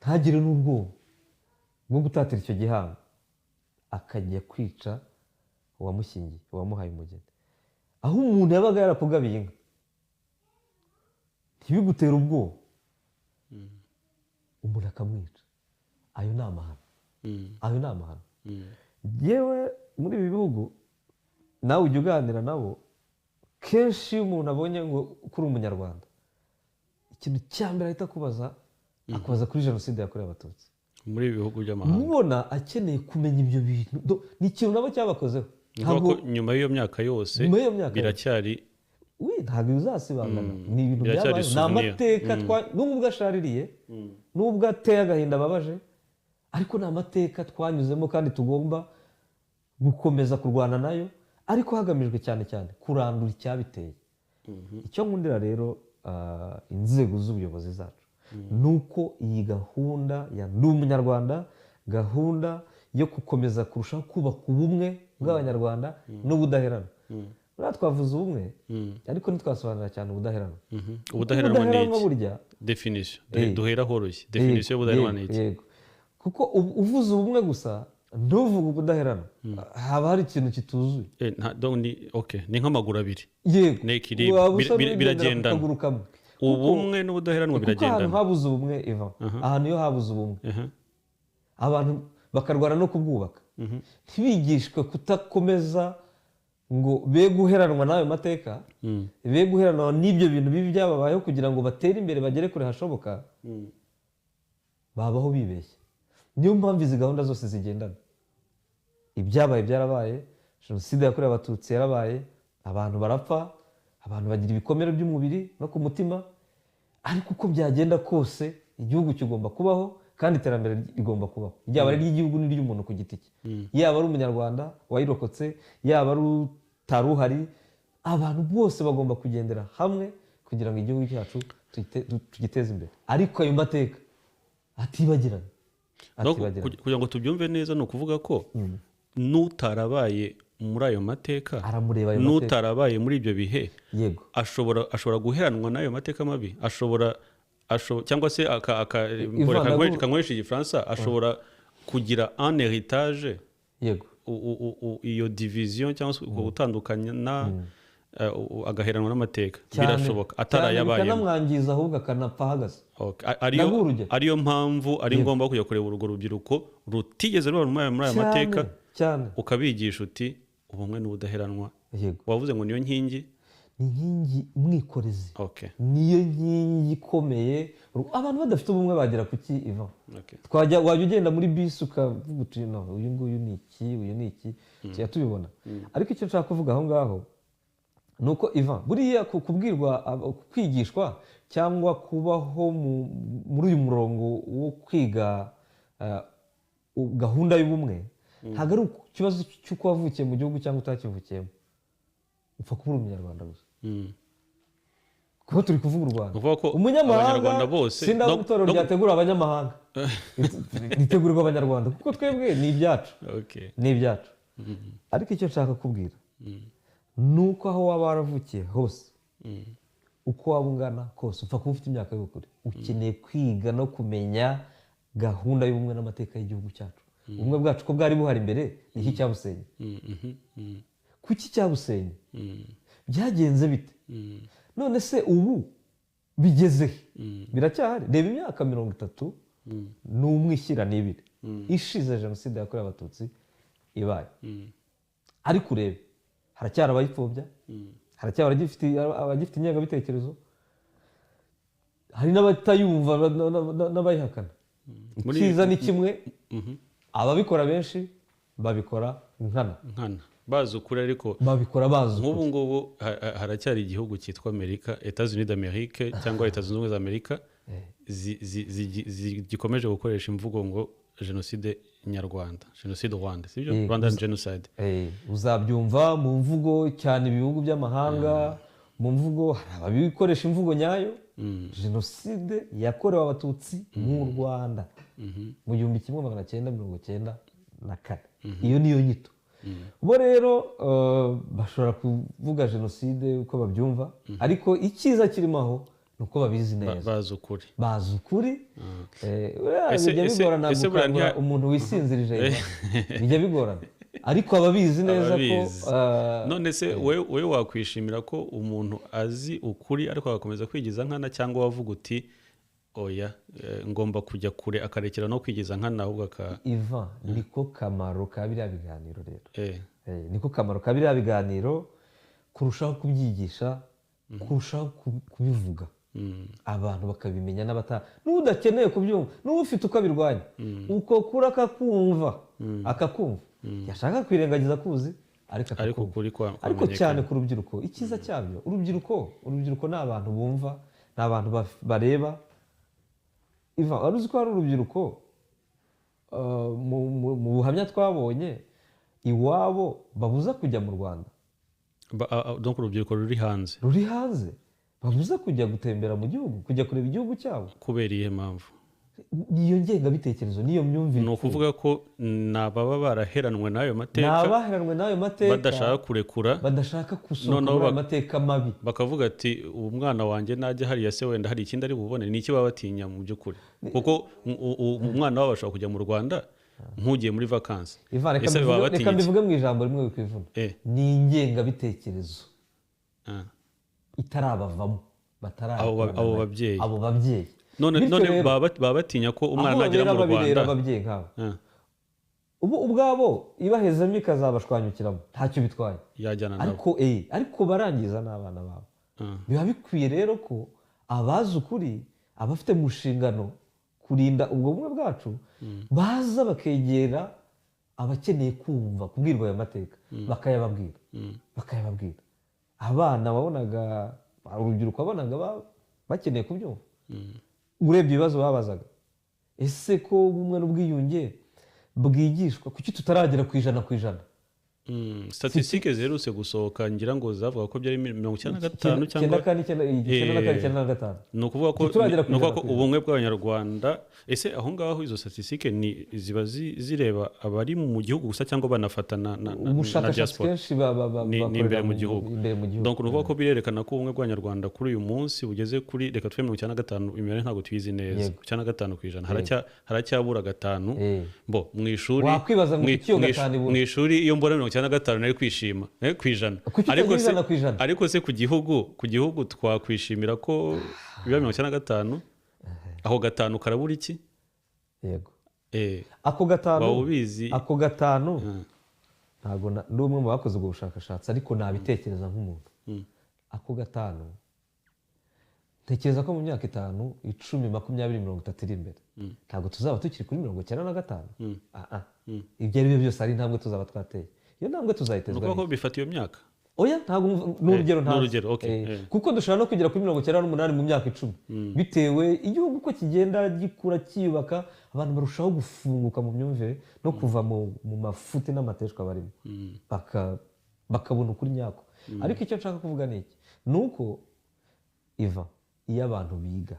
ntagire n'ubwoba bwo gutatira icyo gihango, akajya kwica uwamushyingiye, uwamuhaye umugeni, aho umuntu yabaga yarakugabiye inka ntibigutere ubwoba, umuntu akamwica. Ayo ni amahano. Ayo ni amahano. Yewe, muri ibi bihugu nawe ujya uganira nabo kenshi, iyo umuntu abonye ngo kuri Umunyarwanda, ikintu cya mbere ahita akubaza, akubaza kuri jenoside yakorewe Abatutsi. Muri ibi bihugu by'amahanga. Mubona akeneye kumenya ibyo bintu. Ni ikintu nabo cyabakozeho. Ni ukuvuga ko nyuma y'iyo myaka yose Nyuma y'iyo myaka biracyari we, ntabwo bizasibangana. Ni ibintu Biracyari byabaye, ni souvenir. amateka nubwo ashaririye, nubwo ateye agahinda, ababaje, ariko ni amateka twanyuzemo kandi tugomba gukomeza kurwana nayo, ariko hagamijwe cyane cyane kurandura icyabiteye. Icyo nkundira rero inzego z'ubuyobozi zacu ni uko iyi gahunda ya Ndi Umunyarwanda, gahunda yo gukomeza kurushaho kubaka ubumwe bw'Abanyarwanda n'ubudaheranwa. Buriya twavuze ubumwe, ariko ntitwasobanura cyane ubudaheranwa. Ubudaheranwa ni Ubudaheranwa iki? burya Definition. Duhera horoshye, definition y'ubudaheranwa ni iki? Yego. Kuko uvuze ubumwe gusa ntuvuge ubudaheranwa, haba hari ikintu kituzuye. Donc ni, okay, ni nk'amaguru abiri. Yego. Ni équilibre. Waba usa n'ugendera ku Biragendana. kaguru kamwe. Ubumwe n'ubudaheranwa Kuko ahantu biragendana. habuze ubumwe, Iva, ahantu iyo habuze ubumwe, abantu bakarwana no kubwubaka, ntibigishwe kutakomeza ngo be guheranwa n'ayo mateka, be guheranwa n'ibyo bintu bibi byababayeho, kugira ngo batere imbere, bagere kure hashoboka, babaho bibeshya. Niyo mpamvu izi gahunda zose zigendana. Ibyabaye byarabaye, jenoside yakorewe Abatutsi yarabaye, abantu barapfa, abantu bagira ibikomere by'umubiri no ku mutima, ariko uko byagenda kose igihugu kigomba kubaho kandi iterambere rigomba kubaho, ryaba ari iry'igihugu n'iry'umuntu ku giti cye, yaba ari Umunyarwanda wayirokotse, yaba ari utari uhari, abantu bose bagomba kugendera hamwe kugira ngo igihugu cyacu tugiteze imbere, ariko ayo mateka atibagirana. Donc, Atibagirana. kugira ngo tubyumve neza, ni ukuvuga ko n'utarabaye muri ayo mateka, Aramureba ayo mateka. n'utarabaye muri ibyo bihe, Yego. ashobora guheranwa n'ayo mateka mabi, ashobora cyangwa se Ivan, reka nkoreshe Igifaransa, ashobora kugira un héritage, Yego. iyo division cyangwa se uko gutandukanya na agaheranwa n'amateka. Cyane. Birashoboka Cyane, atarayabayemo. bikanamwangiza, ahubwo akanapfa ahagaze. Okay. Ariyo Ndaguha urugero. ariyo mpamvu ari ngombwa kujya kureba urwo rubyiruko rutigeze ruba muri aya mateka, Cyane. ukabigisha uti ubumwe n'ubudaheranwa. Yego. Wavuze ngo niyo nkingi. Ni inkingi umwikorezi. Niyo nkingi ikomeye. Abantu badafite ubumwe bagera ku ki, Ivan? Twajya, wajya ugenda muri bisi ukavuga uti: "No, uyu nguyu ni iki, uyu ni iki." Tujya tubibona. Ariko icyo nshaka kuvuga aho ngaho Nuko Ivan, buriya kubwirwa, kwigishwa cyangwa kubaho muri uyu murongo wo kwiga gahunda y'ubumwe, ntabwo ari ikibazo cy'uko wavukiye mu gihugu cyangwa utakivukiyemo, upfa kuba uri umunyarwanda gusa. Kuko turi kuvuga u Rwanda, umunyamahanga sindavuga itorero ryategura abanyamahanga, ritegurirwa abanyarwanda, kuko twebwe ni ibyacu, ni ibyacu. Ariko icyo nshaka kubwira ni uko aho waba waravukiye hose, uko waba ungana kose, upfa kuba ufite imyaka y'ubukure, ukeneye kwiga no kumenya gahunda y'ubumwe n'amateka y'igihugu cyacu. Ubumwe bwacu ko bwari buhari mbere, ni iki cyabusenye? Kuki cyabusenye? Byagenze bite? None se ubu bigeze he? Biracyahari. Reba imyaka 31 ishyira n'ibiri ishize jenoside yakorewe Abatutsi ibaye, ariko urebe haracyari abayipfobya, haracyari abagifite ingengabitekerezo, hari n'abatayumva n'abayihakana. Icyiza ni kimwe, ababikora benshi babikora nkana bazi ukuri, ariko babikora bazi ukuri. Nk'ubu ngubu haracyari igihugu cyitwa Amerika, Etats-Unis d'Amérique cyangwa Leta Zunze Ubumwe za Amerika, zigikomeje gukoresha imvugo ngo jenoside nyarwanda, jenoside Rwanda, sibyo? Rwandan genocide. Uzabyumva mu mvugo cyane ibihugu by'amahanga, mu mvugo hari ababikoresha imvugo nyayo, jenoside yakorewe Abatutsi mu Rwanda mu 1994. Iyo niyo nyito. Bo rero bashobora kuvuga jenoside uko babyumva, ariko icyiza kirimo aho ni uko babizi neza, bazi ukuri, bazi ukuri. Bijya bigorana gukangura umuntu wisinzirije, bijya bigorana, ariko ababizi neza ko. None se wowe wakwishimira ko umuntu azi ukuri ariko agakomeza kwigiza nkana, cyangwa wavuga uti oya ngomba kujya kure, akarekera no kwigiza nkana ahubwo aka Ivan, niko kamaro ka biriya biganiro rero. Niko kamaro ka biriya biganiro, kurushaho kubyigisha, kurushaho kubivuga, abantu bakabimenya, n'abata n'udakeneye kubyumva, n'ufite uko abirwanya, uko kura akakumva, yashaka kwirengagiza kuzi, ariko ariko cyane ku rubyiruko. Icyiza cyabyo, urubyiruko ni abantu bumva, ni abantu bareba. Ivan, wari uzi ko hari urubyiruko mu buhamya twabonye iwabo babuza kujya mu Rwanda? Donc urubyiruko ruri hanze, babuza kujya gutembera mu gihugu, kujya kureba igihugu cyabo. Kubera iyihe mpamvu? Niyo ngengabitekerezo, niyo myumvire. Ni ukuvuga ko nababa baraheranwe n'ayo mateka, badashaka kurekura, badashaka gusohoka muri ayo mateka mabi, bakavuga ati ubu mwana wanjye najya hariya se wenda hari ikindi ari bubone. Ni iki baba batinya mu by'ukuri? Kuko umwana wabo ashobora kujya mu Rwanda nk'ugiye muri vacances. Reka mbivuge mu ijambo rimwe bikwivuna, ni ingengabitekerezo itarabavamo, abo babyeyi. None baba batinya ko umwana nagera mu Rwanda, ababyeyi nkabo ubu ubwabo ibahezemo ikazabashwanyukiramo, ntacyo bitwaye, yajyana nabo, ariko barangiza n'abana babo. Biba bikwiye rero ko abazi ukuri, abafite mu nshingano kurinda ubwo bumwe bwacu, baza bakegera abakeneye kumva kubwirwa ayo mateka, bakayababwira. Abana wabonaga, urubyiruko wabonaga bakeneye kubyumva. Urebye ibibazo babazaga, ese ko ubumwe n'ubwiyunge bwigishwa, kuki tutaragera ku 100%? Statistique ziherutse gusohoka ngira ngo zavuga ko byari 95 cyangwa 94, 95. Ni ukuvuga ko ubumwe bw'Abanyarwanda, ese aho ngaho izo statistique ni ziba zireba abari mu gihugu gusa cyangwa banafata na diaspora? Ni imbere mu gihugu. Donc ni ukuvuga ko birerekana ko ubumwe bw'Abanyarwanda kuri uyu munsi bugeze kuri, reka twe 95, imibare ntabwo tuyizi neza, 95%, haracyabura 5. Bo mu ishuri mu ishuri iyo mbona 95 nari kwishima ku ijana, ariko se ku gihugu twakwishimira ko biba 95? Aho 5 karabura iki? Yego. Ako 5 ako 5 ntago ndi umwe mu bakoze ubwo bushakashatsi, ariko nabitekereza nk'umuntu. Ako 5 ntekereza ko mu myaka 5, 10, 20, 30 iri imbere ntabwo tuzaba tukiri kuri 95. Ibyo ari byo byose ari intambwe tuzaba twateye. Iyo ntambwe tuzayitezwa. Nuko bifata iyo myaka. Oya, ntabwo ni urugero ntazi. Urugero, okay. Kuko dushobora no kugera kuri 98 mu myaka 10, bitewe igihugu uko kigenda gikura cyiyubaka, abantu barushaho gufunguka mu myumvire no kuva mu mafuti n'amateshwa barimo, bakabona ukuri nyako. Ariko icyo nshaka kuvuga ni iki, ni uko iva iyo abantu biga,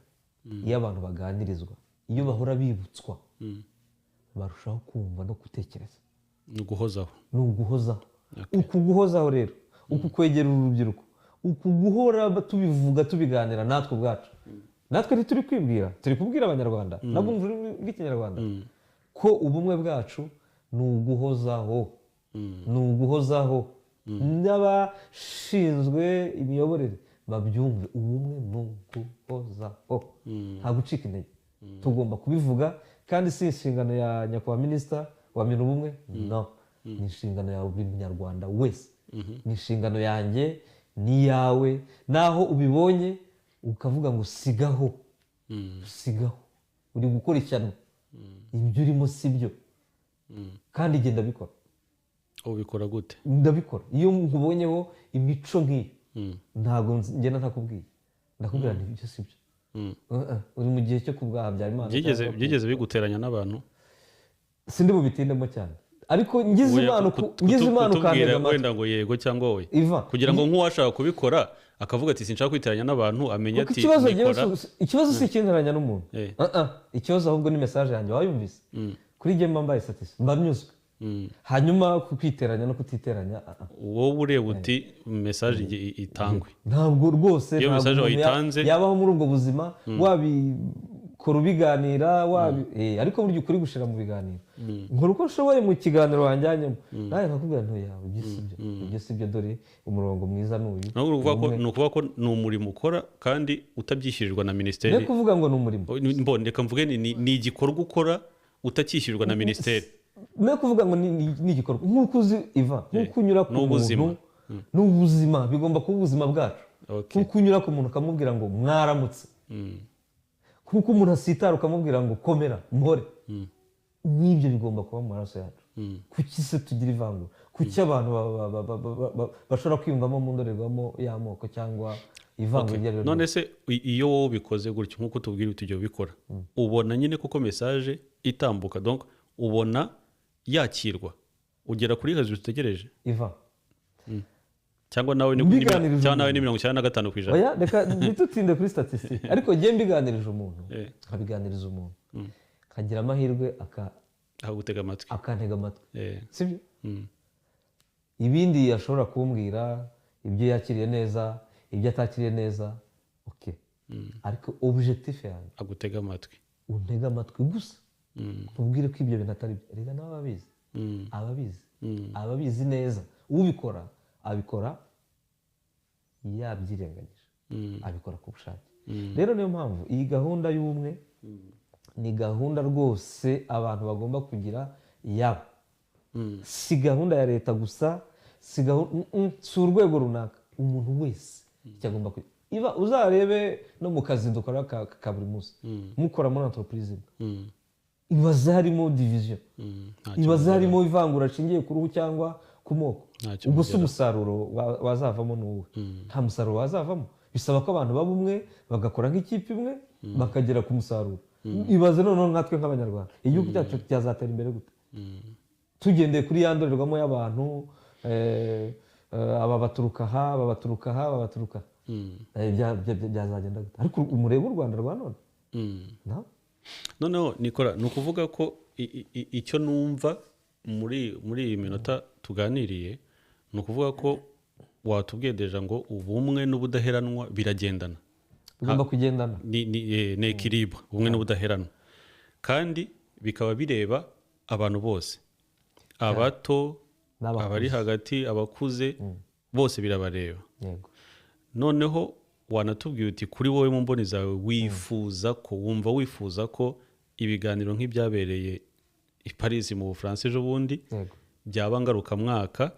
iyo abantu baganirizwa, iyo bahora bibutswa, barushaho kumva no gutekereza. Ni uguhozaho. Ni uguhozaho. Uku guhozaho rero, uku kwegera urubyiruko, uku guhora tubivuga tubiganira natwe ubwacu, natwe ntituri kwibwira, turi kubwira Abanyarwanda nabo mu rurimi rw'Ikinyarwanda ko ubumwe bwacu ni uguhozaho, ni uguhozaho. N'abashinzwe imiyoborere babyumve, ubumwe ni uguhozaho, nta gucika intege. Tugomba kubivuga, kandi si inshingano ya nyakubahwa minisita wa Minubumwe, no, ni inshingano ya buri munyarwanda wese, ni inshingano yanjye n'iyawe. Naho ubibonye ukavuga ngo sigaho, sigaho, uri gukora ishyano, ibyo urimo si byo, kandi genda bikora. Ubikora gute? Ndabikora iyo nkubonyeho imico nk'iyo, ntabwo ngenda ntakubwiye, ndakubwira nti ibyo si byo. Uri mu gihe cyo kubwa Habyarimana. Byigeze biguteranya n'abantu? Sindi bubitindemo cyane, ariko ngize Imana ukantega amatwi wenda ngo yego cyangwa oya, kugira ngo nk'uwashaka kubikora akavuga ati sinshaka kwiteranya n'abantu, amenye ati ikibazo si ikinteranya n'umuntu, ikibazo ahubwo ni message yanjye wayumvise. Kuri jye mba mbaye satisfait, mba nyuzwe. Hanyuma kwiteranya no kutiteranya, wowe ureba uti message itangwe, ntabwo rwose iyo message wayitanze yabaho muri ubwo buzima, wabikora ubiganira, ariko burya ukuri gushira mu biganiro. Nkora uko nshoboye mu kiganiro wanjyanyemo, nawe nkakubwira nto yawe ibyo si byo, ibyo si byo, dore umurongo mwiza n'uyu. Ni ukuvuga ko ni umurimo ukora kandi utabyishyurirwa na minisiteri. Ni kuvuga ngo ni umurimo, reka mvuge ni igikorwa ukora utacyishyurirwa na minisiteri. No kuvuga ngo ni igikorwa, nk'uko uzi Iva, nk'uko unyura ku muntu, ni ubuzima, bigomba kuba ubuzima bwacu. Nk'uko unyura ku muntu ukamubwira ngo mwaramutse, nk'uko umuntu asitara ukamubwira ngo komera mpore, n'ibyo bigomba kuba mu maraso yacu. Kuki se tugira ivangura? Kuki abantu bashobora kwiyumvamo mu ndorerwamo y'amoko cyangwa ivangura iryo ari ryo? None se iyo wowe ubikoze gutyo nk'uko tubwira uti ujya ubikora, ubona nyine kuko message itambuka, donc ubona yakirwa, ugera kuri kazi utegereje Iva cyangwa nawe ni 95%? Oya, reka ntitutinde kuri statistique, ariko jye mbiganirije umuntu, nkabiganiriza umuntu nkagira amahirwe akagutega amatwi, akantega amatwi, sibyo? Ibindi ashobora kumbwira, ibyo yakiriye neza, ibyo atakiriye neza, okay, ariko objectif yanjye agutega amatwi, untega amatwi gusa, ubwire ko ibyo bintu atari byo. Rega nawe ababizi, ababizi, ababizi neza. Ubikora abikora yabyirengagije, abikora ku bushake. Rero niyo mpamvu iyi gahunda y'ubumwe ni gahunda rwose abantu bagomba kugira iyabo. Si gahunda ya leta gusa, si urwego runaka, umuntu wese icyo agomba kugira. Iba uzarebe no mu kazi dukora ka buri munsi, mukora muri entreprise imwe, ibaze harimo division, ibaze harimo ivangura rishingiye ku ruhu cyangwa ku moko, ubwo si umusaruro wazavamo n'uwe? Nta musaruro wazavamo. Bisaba ko abantu baba umwe, bagakora nk'ikipe imwe, bakagera ku musaruro. Ibaze noneho nkatwe nk'Abanyarwanda, igihugu cyacu cyazatera imbere gute? Tugendeye kuri ya ndorerwamo y'abantu, aba baturuka aha, aba baturuka aha, aba baturuka, byazagenda gute? Ariko umurebe u Rwanda rwa none. Noneho Nicolas, ni ukuvuga ko icyo numva muri iyi minota tuganiriye, ni ukuvuga ko watubwiye ngo ubumwe n'ubudaheranwa biragendana, bigomba kugendana, ni equilibre, ubumwe n'ubudaheranwa, kandi bikaba bireba abantu bose, abato, abari hagati, abakuze, bose birabareba. Noneho wanatubwiye uti kuri wowe mu mboni zawe wifuza ko, wumva wifuza ko ibiganiro nk'ibyabereye i Paris mu Bufaransa ejo bundi byaba ngarukamwaka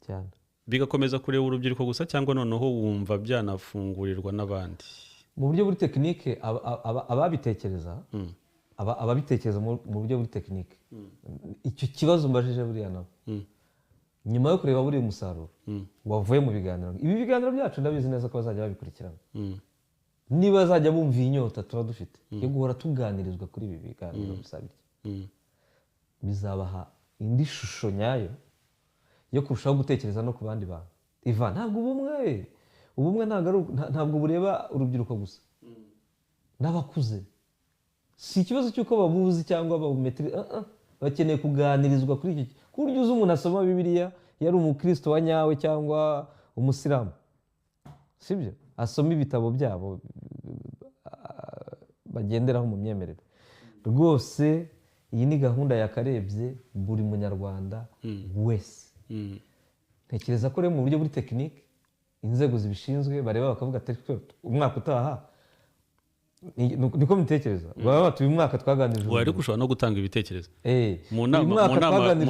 cyane, bigakomeza kureba urubyiruko gusa, cyangwa noneho wumva byanafungurirwa n'abandi mu buryo buri tekinike? Ababitekereza, ababitekereza mu buryo buri tekinike, icyo kibazo mbajije buriya nabo Nyuma yo kureba buriya umusaruro wavuye mu biganiro, ibi biganiro byacu ndabizi neza ko bazajya babikurikirana. Niba bazajya bumva iyi nyota tuba dufite yo guhora tuganirizwa kuri ibi biganiro bisa bityo, bizabaha indi shusho nyayo yo kurushaho gutekereza no ku bandi bantu. Iva ntabwo ubumwe ntabwo bureba urubyiruko gusa, n'abakuze. Si ikibazo cy'uko babuzi cyangwa babumetri, bakeneye kuganirizwa kuri iki, ku buryo uzi umuntu asoma Bibiliya yari umukristo wa nyawe cyangwa umusilamu, sibyo? Asoma ibitabo byabo bagenderaho mu myemerere. Rwose iyi ni gahunda yakarebye buri munyarwanda wese. Ntekereza ko rero mu buryo buri tekinike inzego zibishinzwe bareba bakavuga ati umwaka utaha, niko mbitekereza, baba bati uyu mwaka twaganirije. Ariko ushobora no gutanga ibitekerezo mu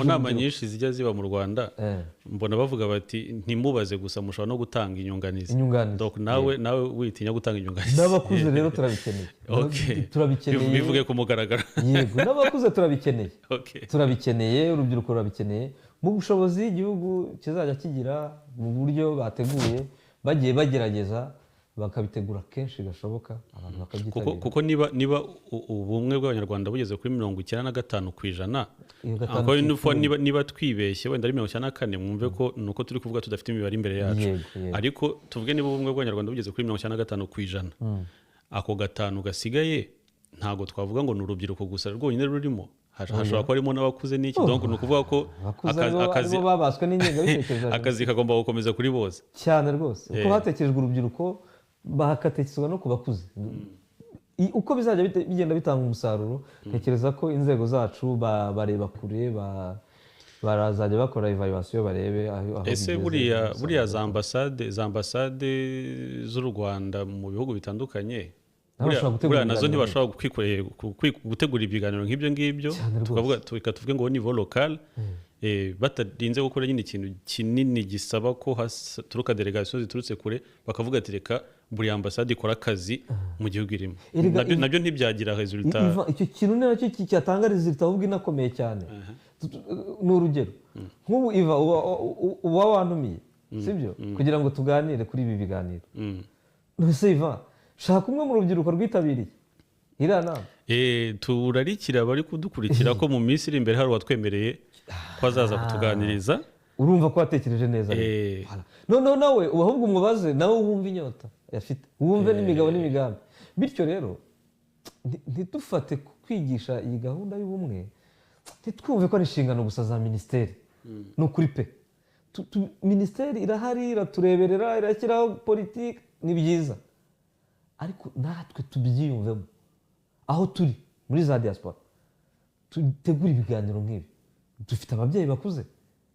nama nyinshi zijya ziba mu Rwanda, mbona bavuga bati ntimubaze gusa, mushobora no gutanga inyunganizi. Donc nawe witinya gutanga inyunganizi. N'abakuze rero turabikeneye. Turabikeneye, bivuge ku mugaragaro. Yego, n'abakuze turabikeneye. Turabikeneye, urubyiruko rurabikeneye. Mu bushobozi igihugu kizajya kigira, mu buryo bateguye, bagiye bagerageza bakabitegura kenshi gashoboka, abantu bakabyitabira. Kuko niba ubumwe bw'Abanyarwanda bugeze kuri 95%, niba twibeshye wenda ari 94, mwumve ko nuko turi kuvuga tudafite imibare imbere yacu. Ariko tuvuge niba ubumwe bw'Abanyarwanda bugeze kuri 95%, ako gatanu gasigaye ntago twavuga ngo ni urubyiruko gusa rwonyine rurimo, hashobora kuba harimo n'abakuze n'iki. Donc ni ukuvuga ko akazi babaswe n'ingengabitekerezo, akazi kagomba gukomeza kuri bose cyane rwose. Uko hatekerejwe urubyiruko bakatekerezwa no ku bakuze. Uko bizajya bigenda bitanga umusaruro, ntekereza ko inzego zacu bareba kure, barazajya bakora evaluation barebe aho. Ese buriya za ambasade z'u Rwanda mu bihugu bitandukanye, buriya nazo ntibashobora gutegura ibiganiro nk'ibyo ngibyo, tukavuga tuvuge ngo niveau local, batarinze gukora nyine ikintu kinini gisaba ko haturuka delegation ziturutse kure, bakavuga ati reka buri ambasade ikora akazi mu gihugu irimo. Nabyo ntibyagira resultat. Icyo kintu nacyo cyatanga resultat ahubwo inakomeye cyane. Ni urugero nk'ubu Iva uba wantumiye, sibyo, kugira ngo tuganire kuri ibi biganiro. None Iva, shaka umwe mu rubyiruko rwitabiriye iriya nama. Turarikira abari kudukurikira ko mu minsi iri imbere hari uwatwemereye ko azaza kutuganiriza. Urumva ko watekereje neza. Noneho nawe ahubwo umubaze, nawe wumve inyota yafite, wumve n'imigabo n'imigambi. Bityo rero ntidufate kwigisha iyi gahunda y'ubumwe, ntitwumve ko ari inshingano gusa za minisiteri. Ni ukuri pe, minisiteri irahari, iratureberera, irashyiraho politiki, ni byiza, ariko natwe tubyiyumvemo aho turi muri za diaspora, dutegura ibiganiro nk'ibi. Dufite ababyeyi bakuze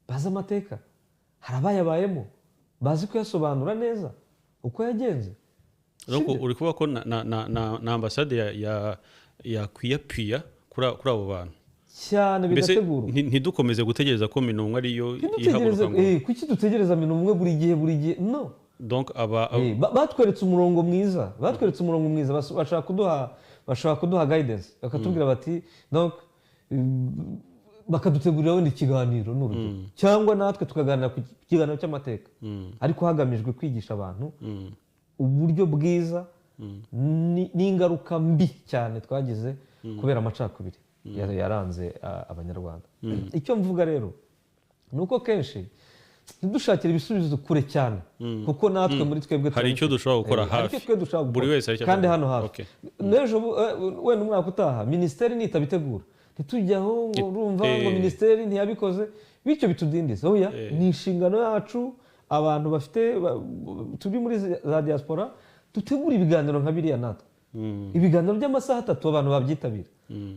bazi amateka, hari abayabayemo bazi kuyasobanura neza uko yagenze. Donc uri kuvuga ko na ambasade ya kwiyapia kuri abo bantu cyane, bigategurwa. Ntidukomeze gutegereza ko Minumwe ariyo ihaguruka ngo kuki dutegereza Minumwe buri gihe buri gihe? No. Donc batweretse umurongo mwiza, bashaka kuduha guidance, bakatubwira bati donc bakadutegurira wenda ikiganiro n'urugero, cyangwa natwe tukaganira ku kiganiro cy'amateka, ariko hagamijwe kwigisha abantu uburyo bwiza n'ingaruka mbi cyane twagize kubera amacakubiri yaranze Abanyarwanda. Icyo mvuga rero ni uko kenshi ntidushakire ibisubizo kure cyane, kuko natwe muri twebwe hari icyo dushobora gukora hafi, buri wese kandi hano hafi. N'ejo wenda umwaka utaha minisiteri nitabitegura, ntitujyaho ngo urumva ngo minisiteri ntiyabikoze, bityo bitudindiza. Oya, ni inshingano yacu abantu bafite turi muri za diaspora, dutegura ibiganiro nka biriya natwe. Ibiganiro by'amasaha 3 abantu babyitabira,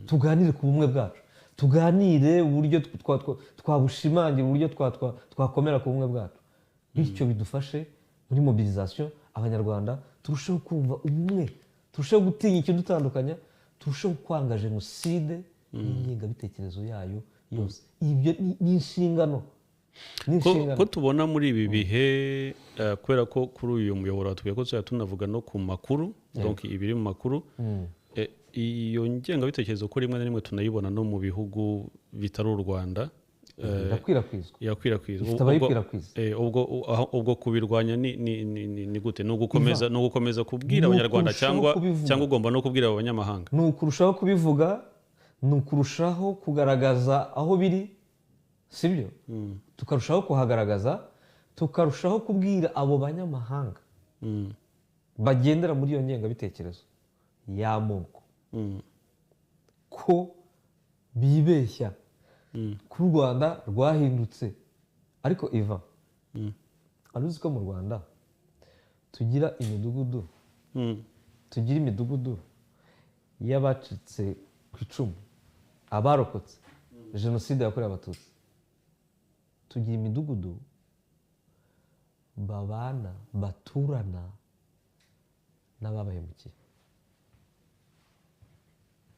tuganire ku bumwe bwacu, tuganire uburyo twabushimangira, uburyo twakomera ku bumwe bwacu, bityo bidufashe muri mobilisation Abanyarwanda turusheho kumva ubumwe, turusheho gutinya ikidutandukanya, turusheho kwanga jenoside n'ingengabitekerezo yayo yose. Ibyo ni inshingano. Ko tubona muri ibi bihe, kubera ko kuri uyu muyoboro watubwiye ko tuzajya tunavuga no ku makuru, donc ibiri mu makuru, iyo ngengabitekerezo ko rimwe na rimwe tunayibona no mu bihugu bitari u Rwanda, Irakwirakwizwa. Irakwirakwizwa. Ifite abayikwirakwiza. Ubwo kubirwanya ni gute? Ni ugukomeza kubwira Ni Abanyarwanda ukurushaho cyangwa kubivuga. cyangwa ugomba no kubwira abo banyamahanga? Ni ukurushaho kubivuga, ni ukurushaho kugaragaza aho biri, sibyo? Tukarushaho kuhagaragaza, tukarushaho kubwira abo banyamahanga bagendera muri iyo ngengabitekerezo y'amoko ko bibeshya, ko u Rwanda rwahindutse. Ariko iva wari uzi ko mu Rwanda tugira imidugudu, tugira imidugudu y'abacitse ku icumu, abarokotse Jenoside yakorewe Abatutsi, tugira imidugudu babana, baturana n'ababahemukiye?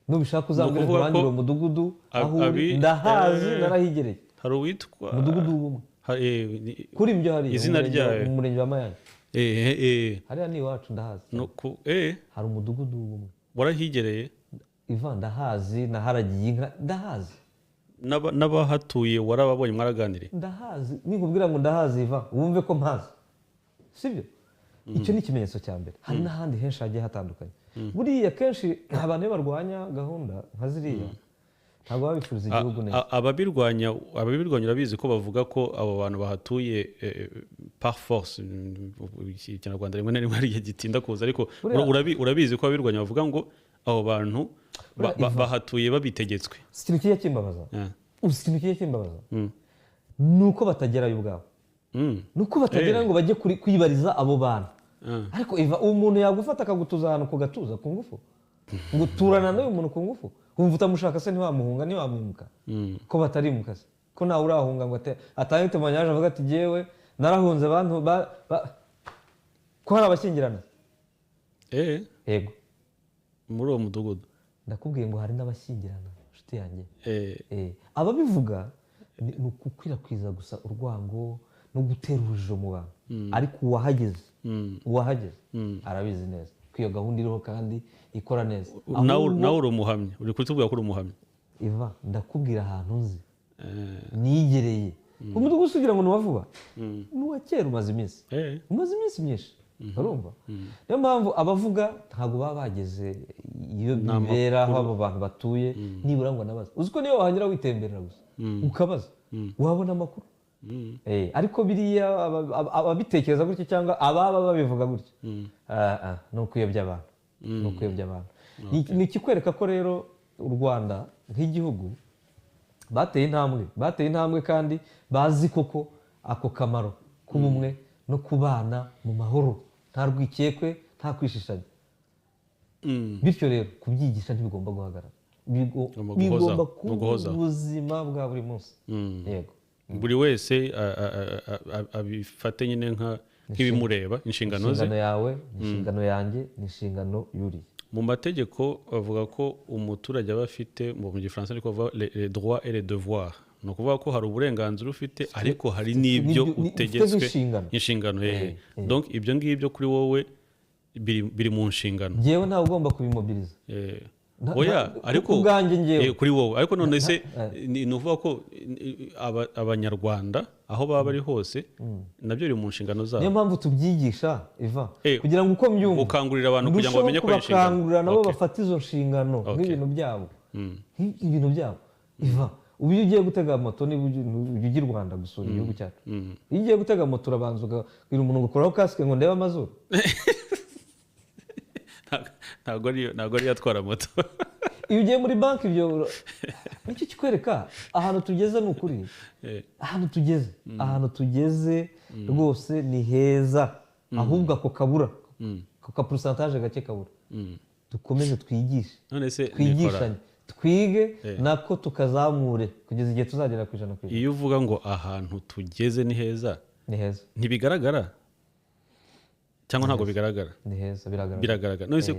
Nubishaka uzambwire Ni ukuvuga nkurangire ko uwo mudugudu aho uri. Ndahazi, narahigereye. Hari uwitwa Umudugudu w'Ubumwe. Kuri ibyo hariya Izina ryayo. mu Murenge wa Mayange. Hariya ni iwacu, ndahazi. No ku Hari umudugudu w'Ubumwe. Warahigereye? Iva, ndahazi, naharagiye inka, ndahazi. N'abahatuye warababonye, mwaraganiriye? Ndahazi. Nikubwira ngo ndahazi, Iva, wumve ko mpazi, sibyo? Icyo ni ikimenyetso cya mbere. Hari n'ahandi henshi hagiye hatandukanye. Buriya kenshi abantu iyo barwanya gahunda nka ziriya, ntabwo baba bifuriza igihugu neza. Ababirwanya urabizi ko bavuga ko abo bantu bahatuye par force. Ikinyarwanda rimwe na rimwe hari igihe gitinda kuza, ariko urabizi ko ababirwanya bavuga ngo abo bantu bahatuye babitegetswe. Si ikintu kijya kimbabaza? Uzi ikintu kijya kimbabaza? Ni uko batagerayo ubwabo, ni uko batagera ngo bajye kwibariza abo bantu. Ariko Iva, umuntu yagufata akagutuza ahantu ku gatuza ku ngufu, ngo uturana n'uyu muntu ku ngufu, wumva utamushaka se ntiwamuhunga, ntiwamwimuka? Ko batarimuka se, ko nawe urahunga ngo atange témoignage avuga ati: "Jyewe narahunze abantu ko hari abashyingirana?" Yego. Muri uwo mudugudu? Ndakubwiye ngo hari n'abashyingirana, inshuti yanjye. Ababivuga ni ugukwirakwiza gusa urwango no gutera urujijo mu bantu, ariko uwahageze, uwahageze arabizi neza ko iyo gahunda iriho kandi ikora neza. Nawe uri umuhamya, uri kutubwira ko uri umuhamya. Iva, ndakubwira ahantu nzi, nigereye. Umudugudu ugira ngo ni uwa vuba? Ni uwa kera, umaze iminsi, umaze iminsi myinshi, urumva? Niyo mpamvu abavuga ntabwo baba bageze iyo bibera, aho abo bantu batuye, nibura ngo anabaze. Uzi ko niyo wahanyura witemberera gusa ukabaza, wabona amakuru? Ariko biriya ababitekereza gutyo cyangwa ababa babivuga gutyo, ni ukuyobya abantu, ni ukuyobya abantu. Ni ikikwereka ko rero u Rwanda nk'igihugu bateye intambwe, bateye intambwe kandi bazi koko ako kamaro k'ubumwe no kubana mu mahoro, nta rwikekwe, nta kwishishanya. Bityo rero kubyigisha ntibigomba guhagarara. Bigomba guhozaho. Bigomba Ni kuba uguhozaho. ubuzima bwa buri munsi, yego. Buri wese abifate nyine nk'ibimureba, inshingano ze. Inshingano yawe ni inshingano yanjye, ni inshingano yuriye. Mu mategeko bavuga ko umuturage aba afite, mu gifaransa ariko bavuga les droits et les devoirs. Ni ukuvuga ko hari uburenganzira ufite, ariko hari n'ibyo utegetswe. Ufite inshingano. Inshingano hehe? Donc ibyo ngibyo kuri wowe biri mu nshingano. Njyewe ntawe ugomba kubimobiliza. Oya, ariko ku bwanjye njyewe. Kuri wowe, ariko none se ni ukuvuga ko Abanyarwanda aho baba bari hose nabyo biri mu nshingano zabo? Niyo mpamvu tubyigisha, Iva, Eh, kugira ngo uko mbyumva gukangurira abantu kugira ngo ndusheho bamenye ko ari inshingano. kubakangurira nabo bafate izo nshingano nk'ibintu byabo, nk'ibintu byabo. Iva, ubu iyo ugiye gutega moto, niba ujya ujya i Rwanda gusura igihugu cyacu, iyo ugiye gutega moto urabanza ukabwira umuntu ngo: "Kuraho kasike ngo ndebe amazuru"? Ntabwo ariyo atwara moto. Iyo ugiye muri banki, ibyo nicyo kikwereka ahantu tugeze, ni ukuri. Ahantu tugeze, ahantu tugeze rwose ni heza. Ahubwo ako kabura, ako ka pourcentage gake kabura, dukomeze twigishe, None se Nicolas, twigishanye, twige nako tukazamure kugeza igihe tuzagera ku 100%. Iyo uvuga ngo ahantu tugeze ni heza, Ni heza. ntibigaragara cyangwa ntabwo bigaragara? Ni heza, biragaragara. Biragaragara. None se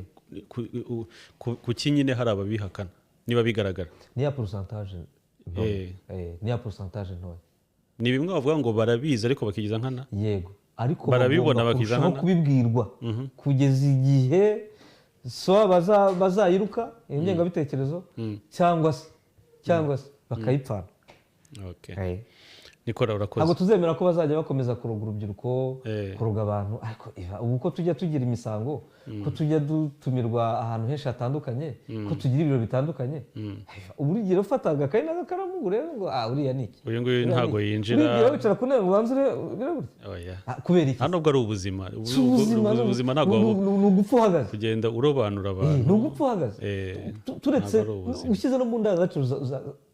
kuki nyine hari ababihakana niba bigaragara? Ni ya pourcentage ntoya. Ni ya pourcentage ntoya. Ni bimwe bavuga ngo barabizi ariko bakigiza nkana. Yego, ariko Barabibona bagomba bakiza kurushaho nkana. kubibwirwa kugeza igihe so bazayiruka iyo ngengabitekerezo, cyangwa se bakayipfana. Okay. Eh. Nicolas, urakoze. Ntabwo tuzemera ko bazajya bakomeza kuroga urubyiruko, kuroga abantu. Ariko ubu ko tujya tugira imisango, ko tujya dutumirwa ahantu henshi hatandukanye, ko tugira ibiro bitandukanye, ubu urigira ufata agakayi n'agakaramu ngo urebe ngo ah, uriya ni iki, Uyu nguyu uriya ni ntabwo iki. yinjira. Urigira wicara ku ntebe ngo ubanze urebe gutya. Oya. Ah, kubera iki? Nta nubwo ari ubuzima. Si ubuzima, Ubuzima ntabwo ni ugupfa uhagaze. Kugenda urobanura abantu. Ni ugupfa uhagaze. Turetse Ntabwo ari ubuzima. ushyize no mu ndangagaciro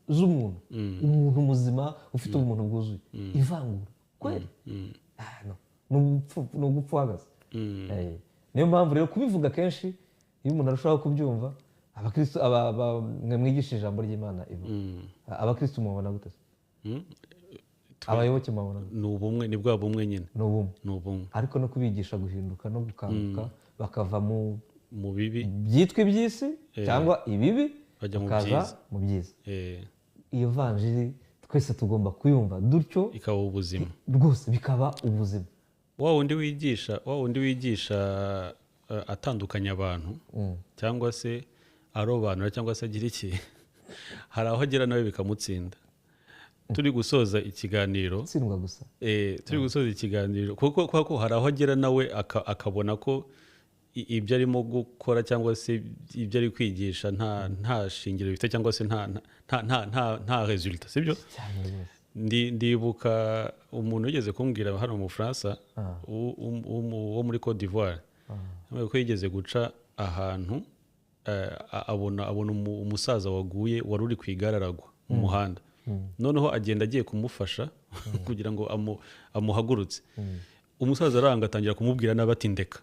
z'umuntu, umuntu muzima ufite ubumuntu bwuzuye, ivangura kweri? Ah, no. Ni ugupfa uhagaze. Niyo mpamvu rero kubivuga kenshi, iyo umuntu arushaho kubyumva, abakristo mwe mwigisha ijambo ry'Imana, ivuga abakristo mubona gute se? Abayoboke mubona gute? Ni ubumwe, ni bwa bumwe nyine. Ni ubumwe. Ni ubumwe. Ariko no kubigisha guhinduka no gukanguka, bakava mu mu bibi byitwa iby'isi cyangwa ibibi, bajya mu bakaza byiza. Mu byiza. Iyo vanjiri twese tugomba kuyumva dutyo, ikaba ubuzima. Rwose bikaba ubuzima. Wa wundi wigisha atandukanya abantu, cyangwa se arobanura, cyangwa se agira iki, hari aho agera nawe bikamutsinda. Turi gusoza ikiganiro. Gutsindwa gusa. Turi gusoza ikiganiro, kuko hari aho agera nawe akabona ko ibyo arimo gukora cyangwa se ibyo ari kwigisha nta shingiro bifite, cyangwa se nta résultat, sibyo? Cyane rwose. Ndibuka umuntu wigeze kumbwira hano mu Bufaransa, wo muri Cote d'Ivoire, yambwiye ko yigeze guca ahantu, abona umusaza waguye, wari uri ku igare, aragwa mu muhanda. Noneho agenda agiye kumufasha kugira ngo amuhagurutse. Umusaza aranga, atangira kumubwira nabi, ati: "Ndeka."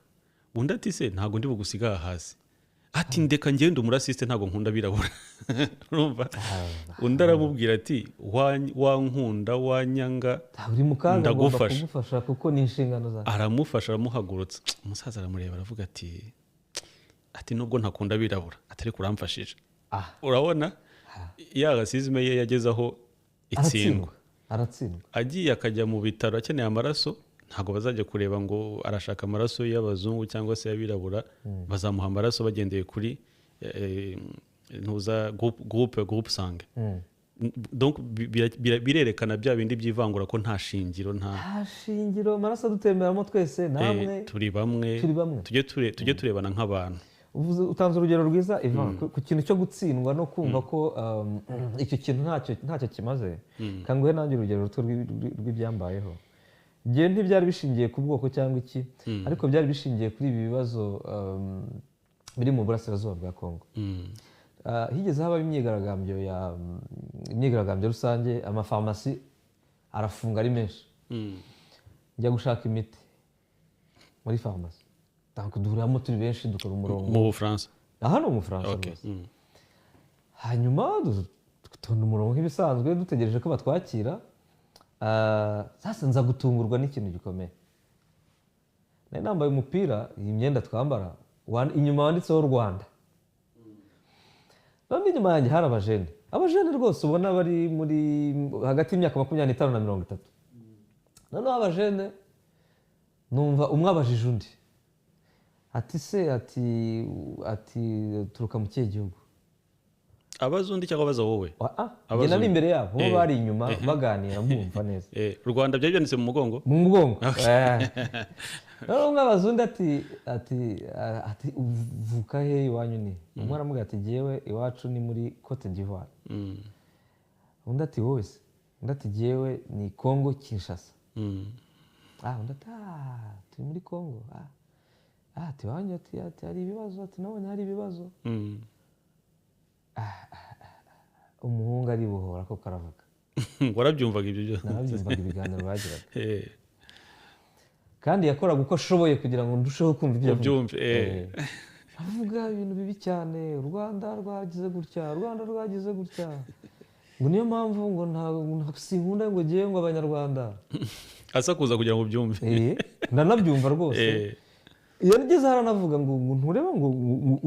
Undi ati: "Se ntabwo ndi bugusiga aha hasi?" Ati: "Ndeka, ngende, umurasiste, ntabwo nkunda abirabura." Urumva, undi aramubwira ati: "Wankunda wanyanga, Uri mu kaga, ngomba ndagufasha." kugufasha kuko ni inshingano zawe. Aramufasha, aramuhagurutsa. Umusaza aramureba, aravuga ati: "Nubwo ntakunda abirabura," ati, "ariko uramfashije." Urabona ya racisme ye yageze aho itsindwa. Aratsindwa, aratsindwa. Agiye akajya mu bitaro akeneye amaraso, ntabwo bazajya kureba ngo arashaka amaraso y'abazungu cyangwa se y'abirabura. Bazamuha amaraso bagendeye kuri ntuza groupe sanguin. Donc birerekana bya bindi by'ivangura, ko nta shingiro, nta Nta shingiro. Amaraso adutemberamo twese namwe. Turi bamwe. Turi bamwe. Tujye turebana nk'abantu. Utanze urugero rwiza, Ivan, ku kintu cyo gutsindwa no kumva ko icyo kintu ntacyo kimaze. Kanguhe nanjye urugero ruto rw'ibyambayeho. Njyewe ntibyari bishingiye ku bwoko cyangwa iki, ariko byari bishingiye kuri ibi bibazo biri mu burasirazuba bwa Kongo. Higeze habaho imyigaragambyo rusange, amafarumasi arafunga ari menshi. Njya gushaka imiti muri farumasi. Donc duhuriramo turi benshi, dukora umurongo. Mu Bufaransa? Aha ni Umufaransa rwose. Hanyuma dutonda umurongo nk'ibisanzwe, dutegereje ko batwakira. Sasa nza gutungurwa n'ikintu gikomeye. Nari nambaye umupira, iyi myenda twambara, inyuma wanditseho Rwanda. None inyuma yanjye hari abajene, abajene rwose ubona bari muri hagati y'imyaka 25 na 30. Noneho abajene numva umwe abajije undi ati: "Se," ati "turuka mu kihe gihugu?" Abaza undi cyangwa abaza wowe? Njye nari imbere yabo, bo bari inyuma baganira, mbumva neza. Rwanda byari byanditse mu mugongo? Mu mugongo. Noneho umwe abaza undi ati: "Uvuka he? Iwanyu ni?" Umwe aramubwira ati: "Jyewe iwacu ni muri Cote d'Ivoire." Undi ati: "Wowe se?" Undi ati: "Jyewe ni Congo Kinshasa." Undi ati: "Ah, turi muri Congo." Ati: "Iwanyu," ati "hari ibibazo," ati "nabonye hari ibibazo." Umuhungu aribohora koko, aravuga. Warabyumvaga ibyo byose? Narabyumvaga, ibiganiro bagiraga. Kandi yakoraga uko ashoboye kugira ngo ndusheho kumva ibyo avuga. Ubyumve. Avuga ibintu bibi cyane: u Rwanda rwagize gutya, u Rwanda rwagize gutya, ngo niyo mpamvu ngo nta sinkunda ngo ngewe ngo Abanyarwanda. Asakuza kugira ngo ubyumve. Ndanabyumva rwose. Iyo ngeze haranavuga ngo ntureba ngo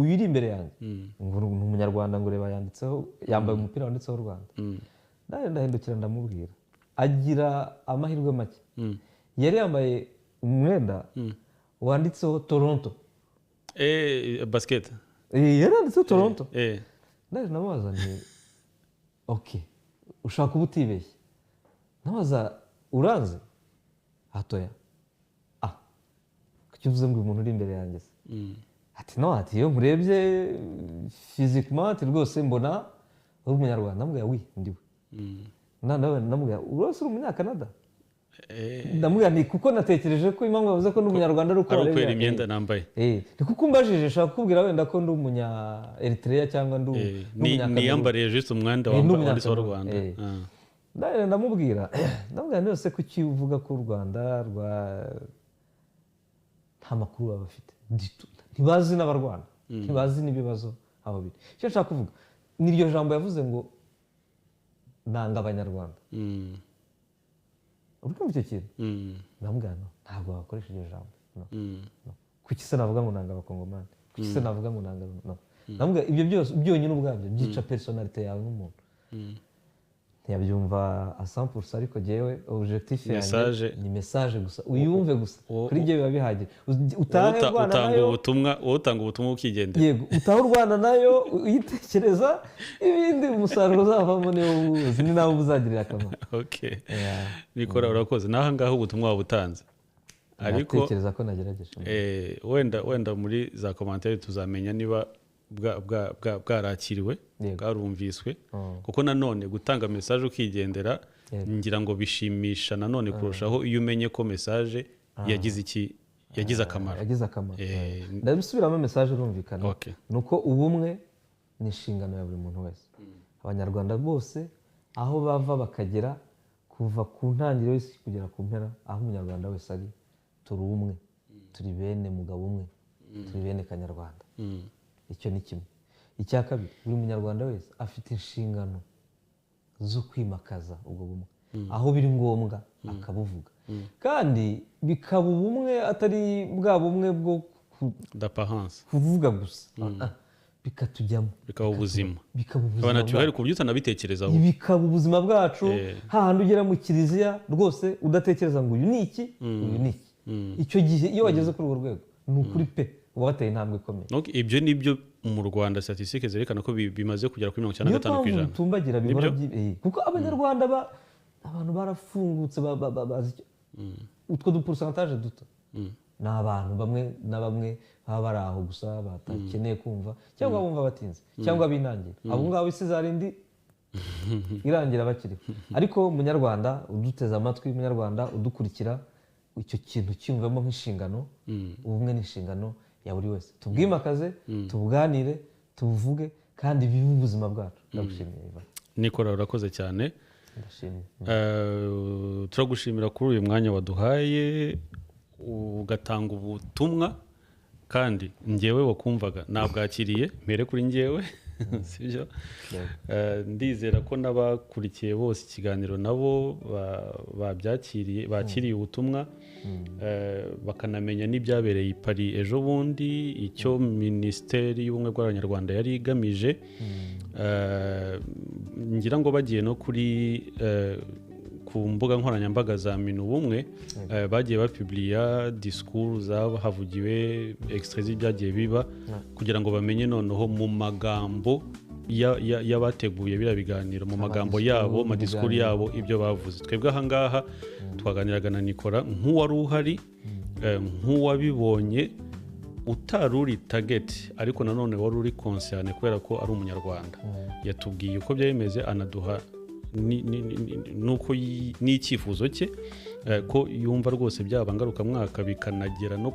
uyu uri imbere yanjye ngo ni Umunyarwanda, ngo reba yanditseho, yambaye umupira wanditseho Rwanda. Ndahindukira ndamubwira. Agira amahirwe make, yari yambaye umwenda wanditseho Toronto. Basket. Yari yanditseho Toronto. Ndaje ndamubaza nti: "Ok, ushobora kuba utibeshye." Ndabaza: "Uranzi?" "Hatoya." "Ah, kuki uvuze ngo uyu muntu uri imbere yanjye se?" Ati: "No," ati, "iyo nkurebye physiquement," ati, "rwose mbona uri Umunyarwanda." Ndamubwira: "Oui, ndiwe." Ndamubwira: "Urose uri Umunyakanada?" Ndamubwira nti kuko natekereje ko impamvu bavuze ko ndi Umunyarwanda ari uko ari ukwera warebye- imyenda nambaye. Ni kuko umbajije nshobora kukubwira wenda ko ndi Umunya Eritrea cyangwa ndi n'Umunyakameruni. Niyambariye juste umwenda wanditseho n'Umunyakameruni. Rwanda. Ndagenda ndamubwira nti yose kuki uvuga ko u Rwanda rwa nta makuru baba bafite du tout. Ntibazi n'abarwana, ntibazi n'ibibazo aho biri. Icyo nshaka kuvuga ni iryo jambo yavuze ngo "nanga Abanyarwanda". Uri kumva icyo kintu? Ndamubwira: "No, ntabwo wakoresha iryo jambo, no." No. Kuki se navuga ngo nanga Abakongomani? Kuki se navuga ngo nanga? No. Ndamubwira ibyo byose byonyine ubwabyo byica personnalité yawe nk'umuntu. Ntiyabyumva à 100%, ariko jyewe objectif yanjye Message. ni message gusa, uyumve gusa. Kuri ibyo biba bihagije. Utahe urwana utanga nayo. ubutumwa, wowe utanga ubutumwa ukigendera. Yego, utahe urwana nayo, uyitekereza, ibindi umusaruro uzavamo niwo uwuzi, ni nawe uzagirira akamaro. Okay. Yeah. Nikora, urakoze. N'aha ngaha ubutumwa wabutanze, ariko Ndatekereza ko nagerageje. Wenda muri za commentaires tuzamenya niba bwarakiriwe, bwarumviswe, kuko nanone gutanga message ukigendera, ngira ngo bishimisha nanone kurushaho iyo umenye ko message yagize iki, yagize akamaro. Yagize akamaro. Ndabisubiramo, message urumvikana. Ni uko ubumwe ni inshingano ya buri muntu wese. Abanyarwanda bose aho bava bakagera, kuva ku ntangiriro y'isi kugera ku mpera, aho Umunyarwanda wese ari, turi umwe, turi bene mugabo umwe, turi bene Kanyarwanda. Icyo ni kimwe. Icya kabiri, buri Munyarwanda wese afite inshingano zo kwimakaza ubwo bumwe, aho biri ngombwa akabuvuga, kandi bikaba ubumwe atari bwa bumwe bwo d'apparence, kuvuga gusa. Ah, bikatujyamo. Bikaba ubuzima. Bikaba ubuzima abantu bwacu. bari ku buryo utanabitekerezaho. Bikaba ubuzima bwacu, hahandi ugera mu kiliziya rwose udatekereza ngo uyu ni iki, uyu ni iki. Icyo gihe iyo wageze kuri urwo rwego, ni ukuri pe, uba wateye intambwe ikomeye. Donc, ibyo ni byo mu Rwanda statistique zerekana ko bimaze kugera kuri mirongo icyenda na Niyo gatanu ku mpamvu ijana. bitumbagira, bihora Nibyo? Kuko Abanyarwanda abantu barafungutse, bazi utwo dupourcentage duto ni abantu bamwe na bamwe baba bari aho gusa batakeneye kumva, cyangwa bumva batinze, cyangwa binangira. Abo ngabo isi zarindi irangira bakiriho. Ariko Munyarwanda uduteze amatwi, Munyarwanda udukurikira, icyo kintu cyiyumvamo nk'inshingano. Ubumwe ni inshingano ya buri wese. Tubwimakaze, tubuganire, tubuvuge, kandi bibe ubuzima bwacu. Ndagushimiye, Ivan. Nikora, urakoze cyane. Ndashimye. Turagushimira kuri uyu mwanya waduhaye ugatanga ubutumwa, kandi njyewe wakumvaga nabwakiriye, mpere kuri njyewe, sibyo? Ndizera ko n'abakurikiye bose ikiganiro nabo babyakiriye, bakiriye ubutumwa, bakanamenya n'ibyabereye i Paris ejo bundi, icyo Minisiteri y'Ubumwe bw'Abanyarwanda yari igamije. Ngira ngo bagiye no kuri ku mbuga nkoranyambaga za Minubumwe, bagiye bapubliya disikuru zahavugiwe, extraits z'ibyagiye biba, kugira ngo bamenye noneho mu magambo y'abateguye biriya biganiro, mu magambo Amadisikuru, yabo, madisikuru ibiganiro. yabo, ibyo bavuze. Twebwe ahangaha twaganiraga na Nikora nk'uwari uhari, nk'uwabibonye, utari uri target, ariko nanone wari uri concerné kubera ko ari Umunyarwanda. Yatubwiye uko byari bimeze, anaduha nuko n'icyifuzo cye, ko yumva rwose byaba ngarukamwaka, bikanagera no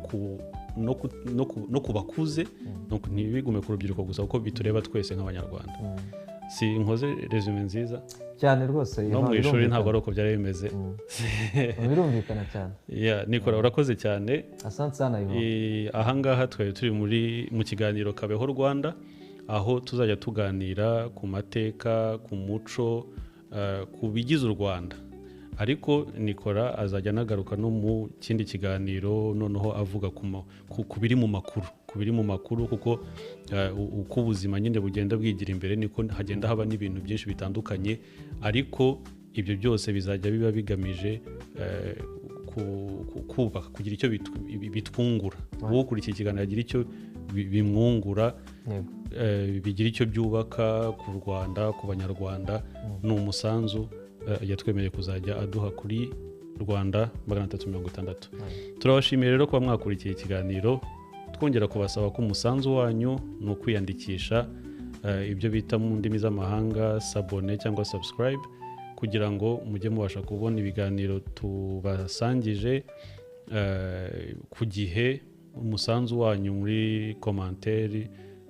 ku bakuze, ntibigume ku rubyiruko gusa, kuko bitureba twese nk'Abanyarwanda. Si nkoze résumé nziza? Cyane rwose. No mu ishuri ntabwo ari uko byari bimeze. Birumvikana cyane. Yeah, Nikora, urakoze cyane. Asante sana, Ivan. Ahangaha twari turi mu kiganiro Kabeho Rwanda, aho tuzajya tuganira ku mateka, ku muco, ku bigize u Rwanda. Ariko Nikora azajya anagaruka no mu kindi kiganiro, noneho avuga ku biri mu makuru, kuko uko ubuzima nyine bugenda bwigira imbere niko hagenda haba n'ibintu byinshi bitandukanye, ariko ibyo byose bizajya biba bigamije kubaka, kugira icyo bitwungura. Wowe ukurikiye ikiganiro agira icyo bimwungura, bigira icyo byubaka ku Rwanda, ku Banyarwanda. Ni umusanzu. Yatwemereye kuzajya aduha kuri Rwanda 360. Turabashimiye rero kuba mwakurikiye ikiganiro, twongera kubasaba ko umusanzu wanyu ni ukwiyandikisha, ibyo bita mu ndimi z'amahanga s'abonner cyangwa subscribe, kugira ngo mujye mubasha kubona ibiganiro tubasangije ku gihe. Umusanzu wanyu muri commentaire,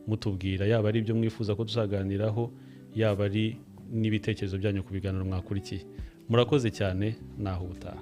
mutubwira yaba ari ibyo mwifuza ko tuzaganiraho, yaba ari n'ibitekerezo byanyu ku biganiro mwakurikiye. Murakoze cyane, naho ubutaha.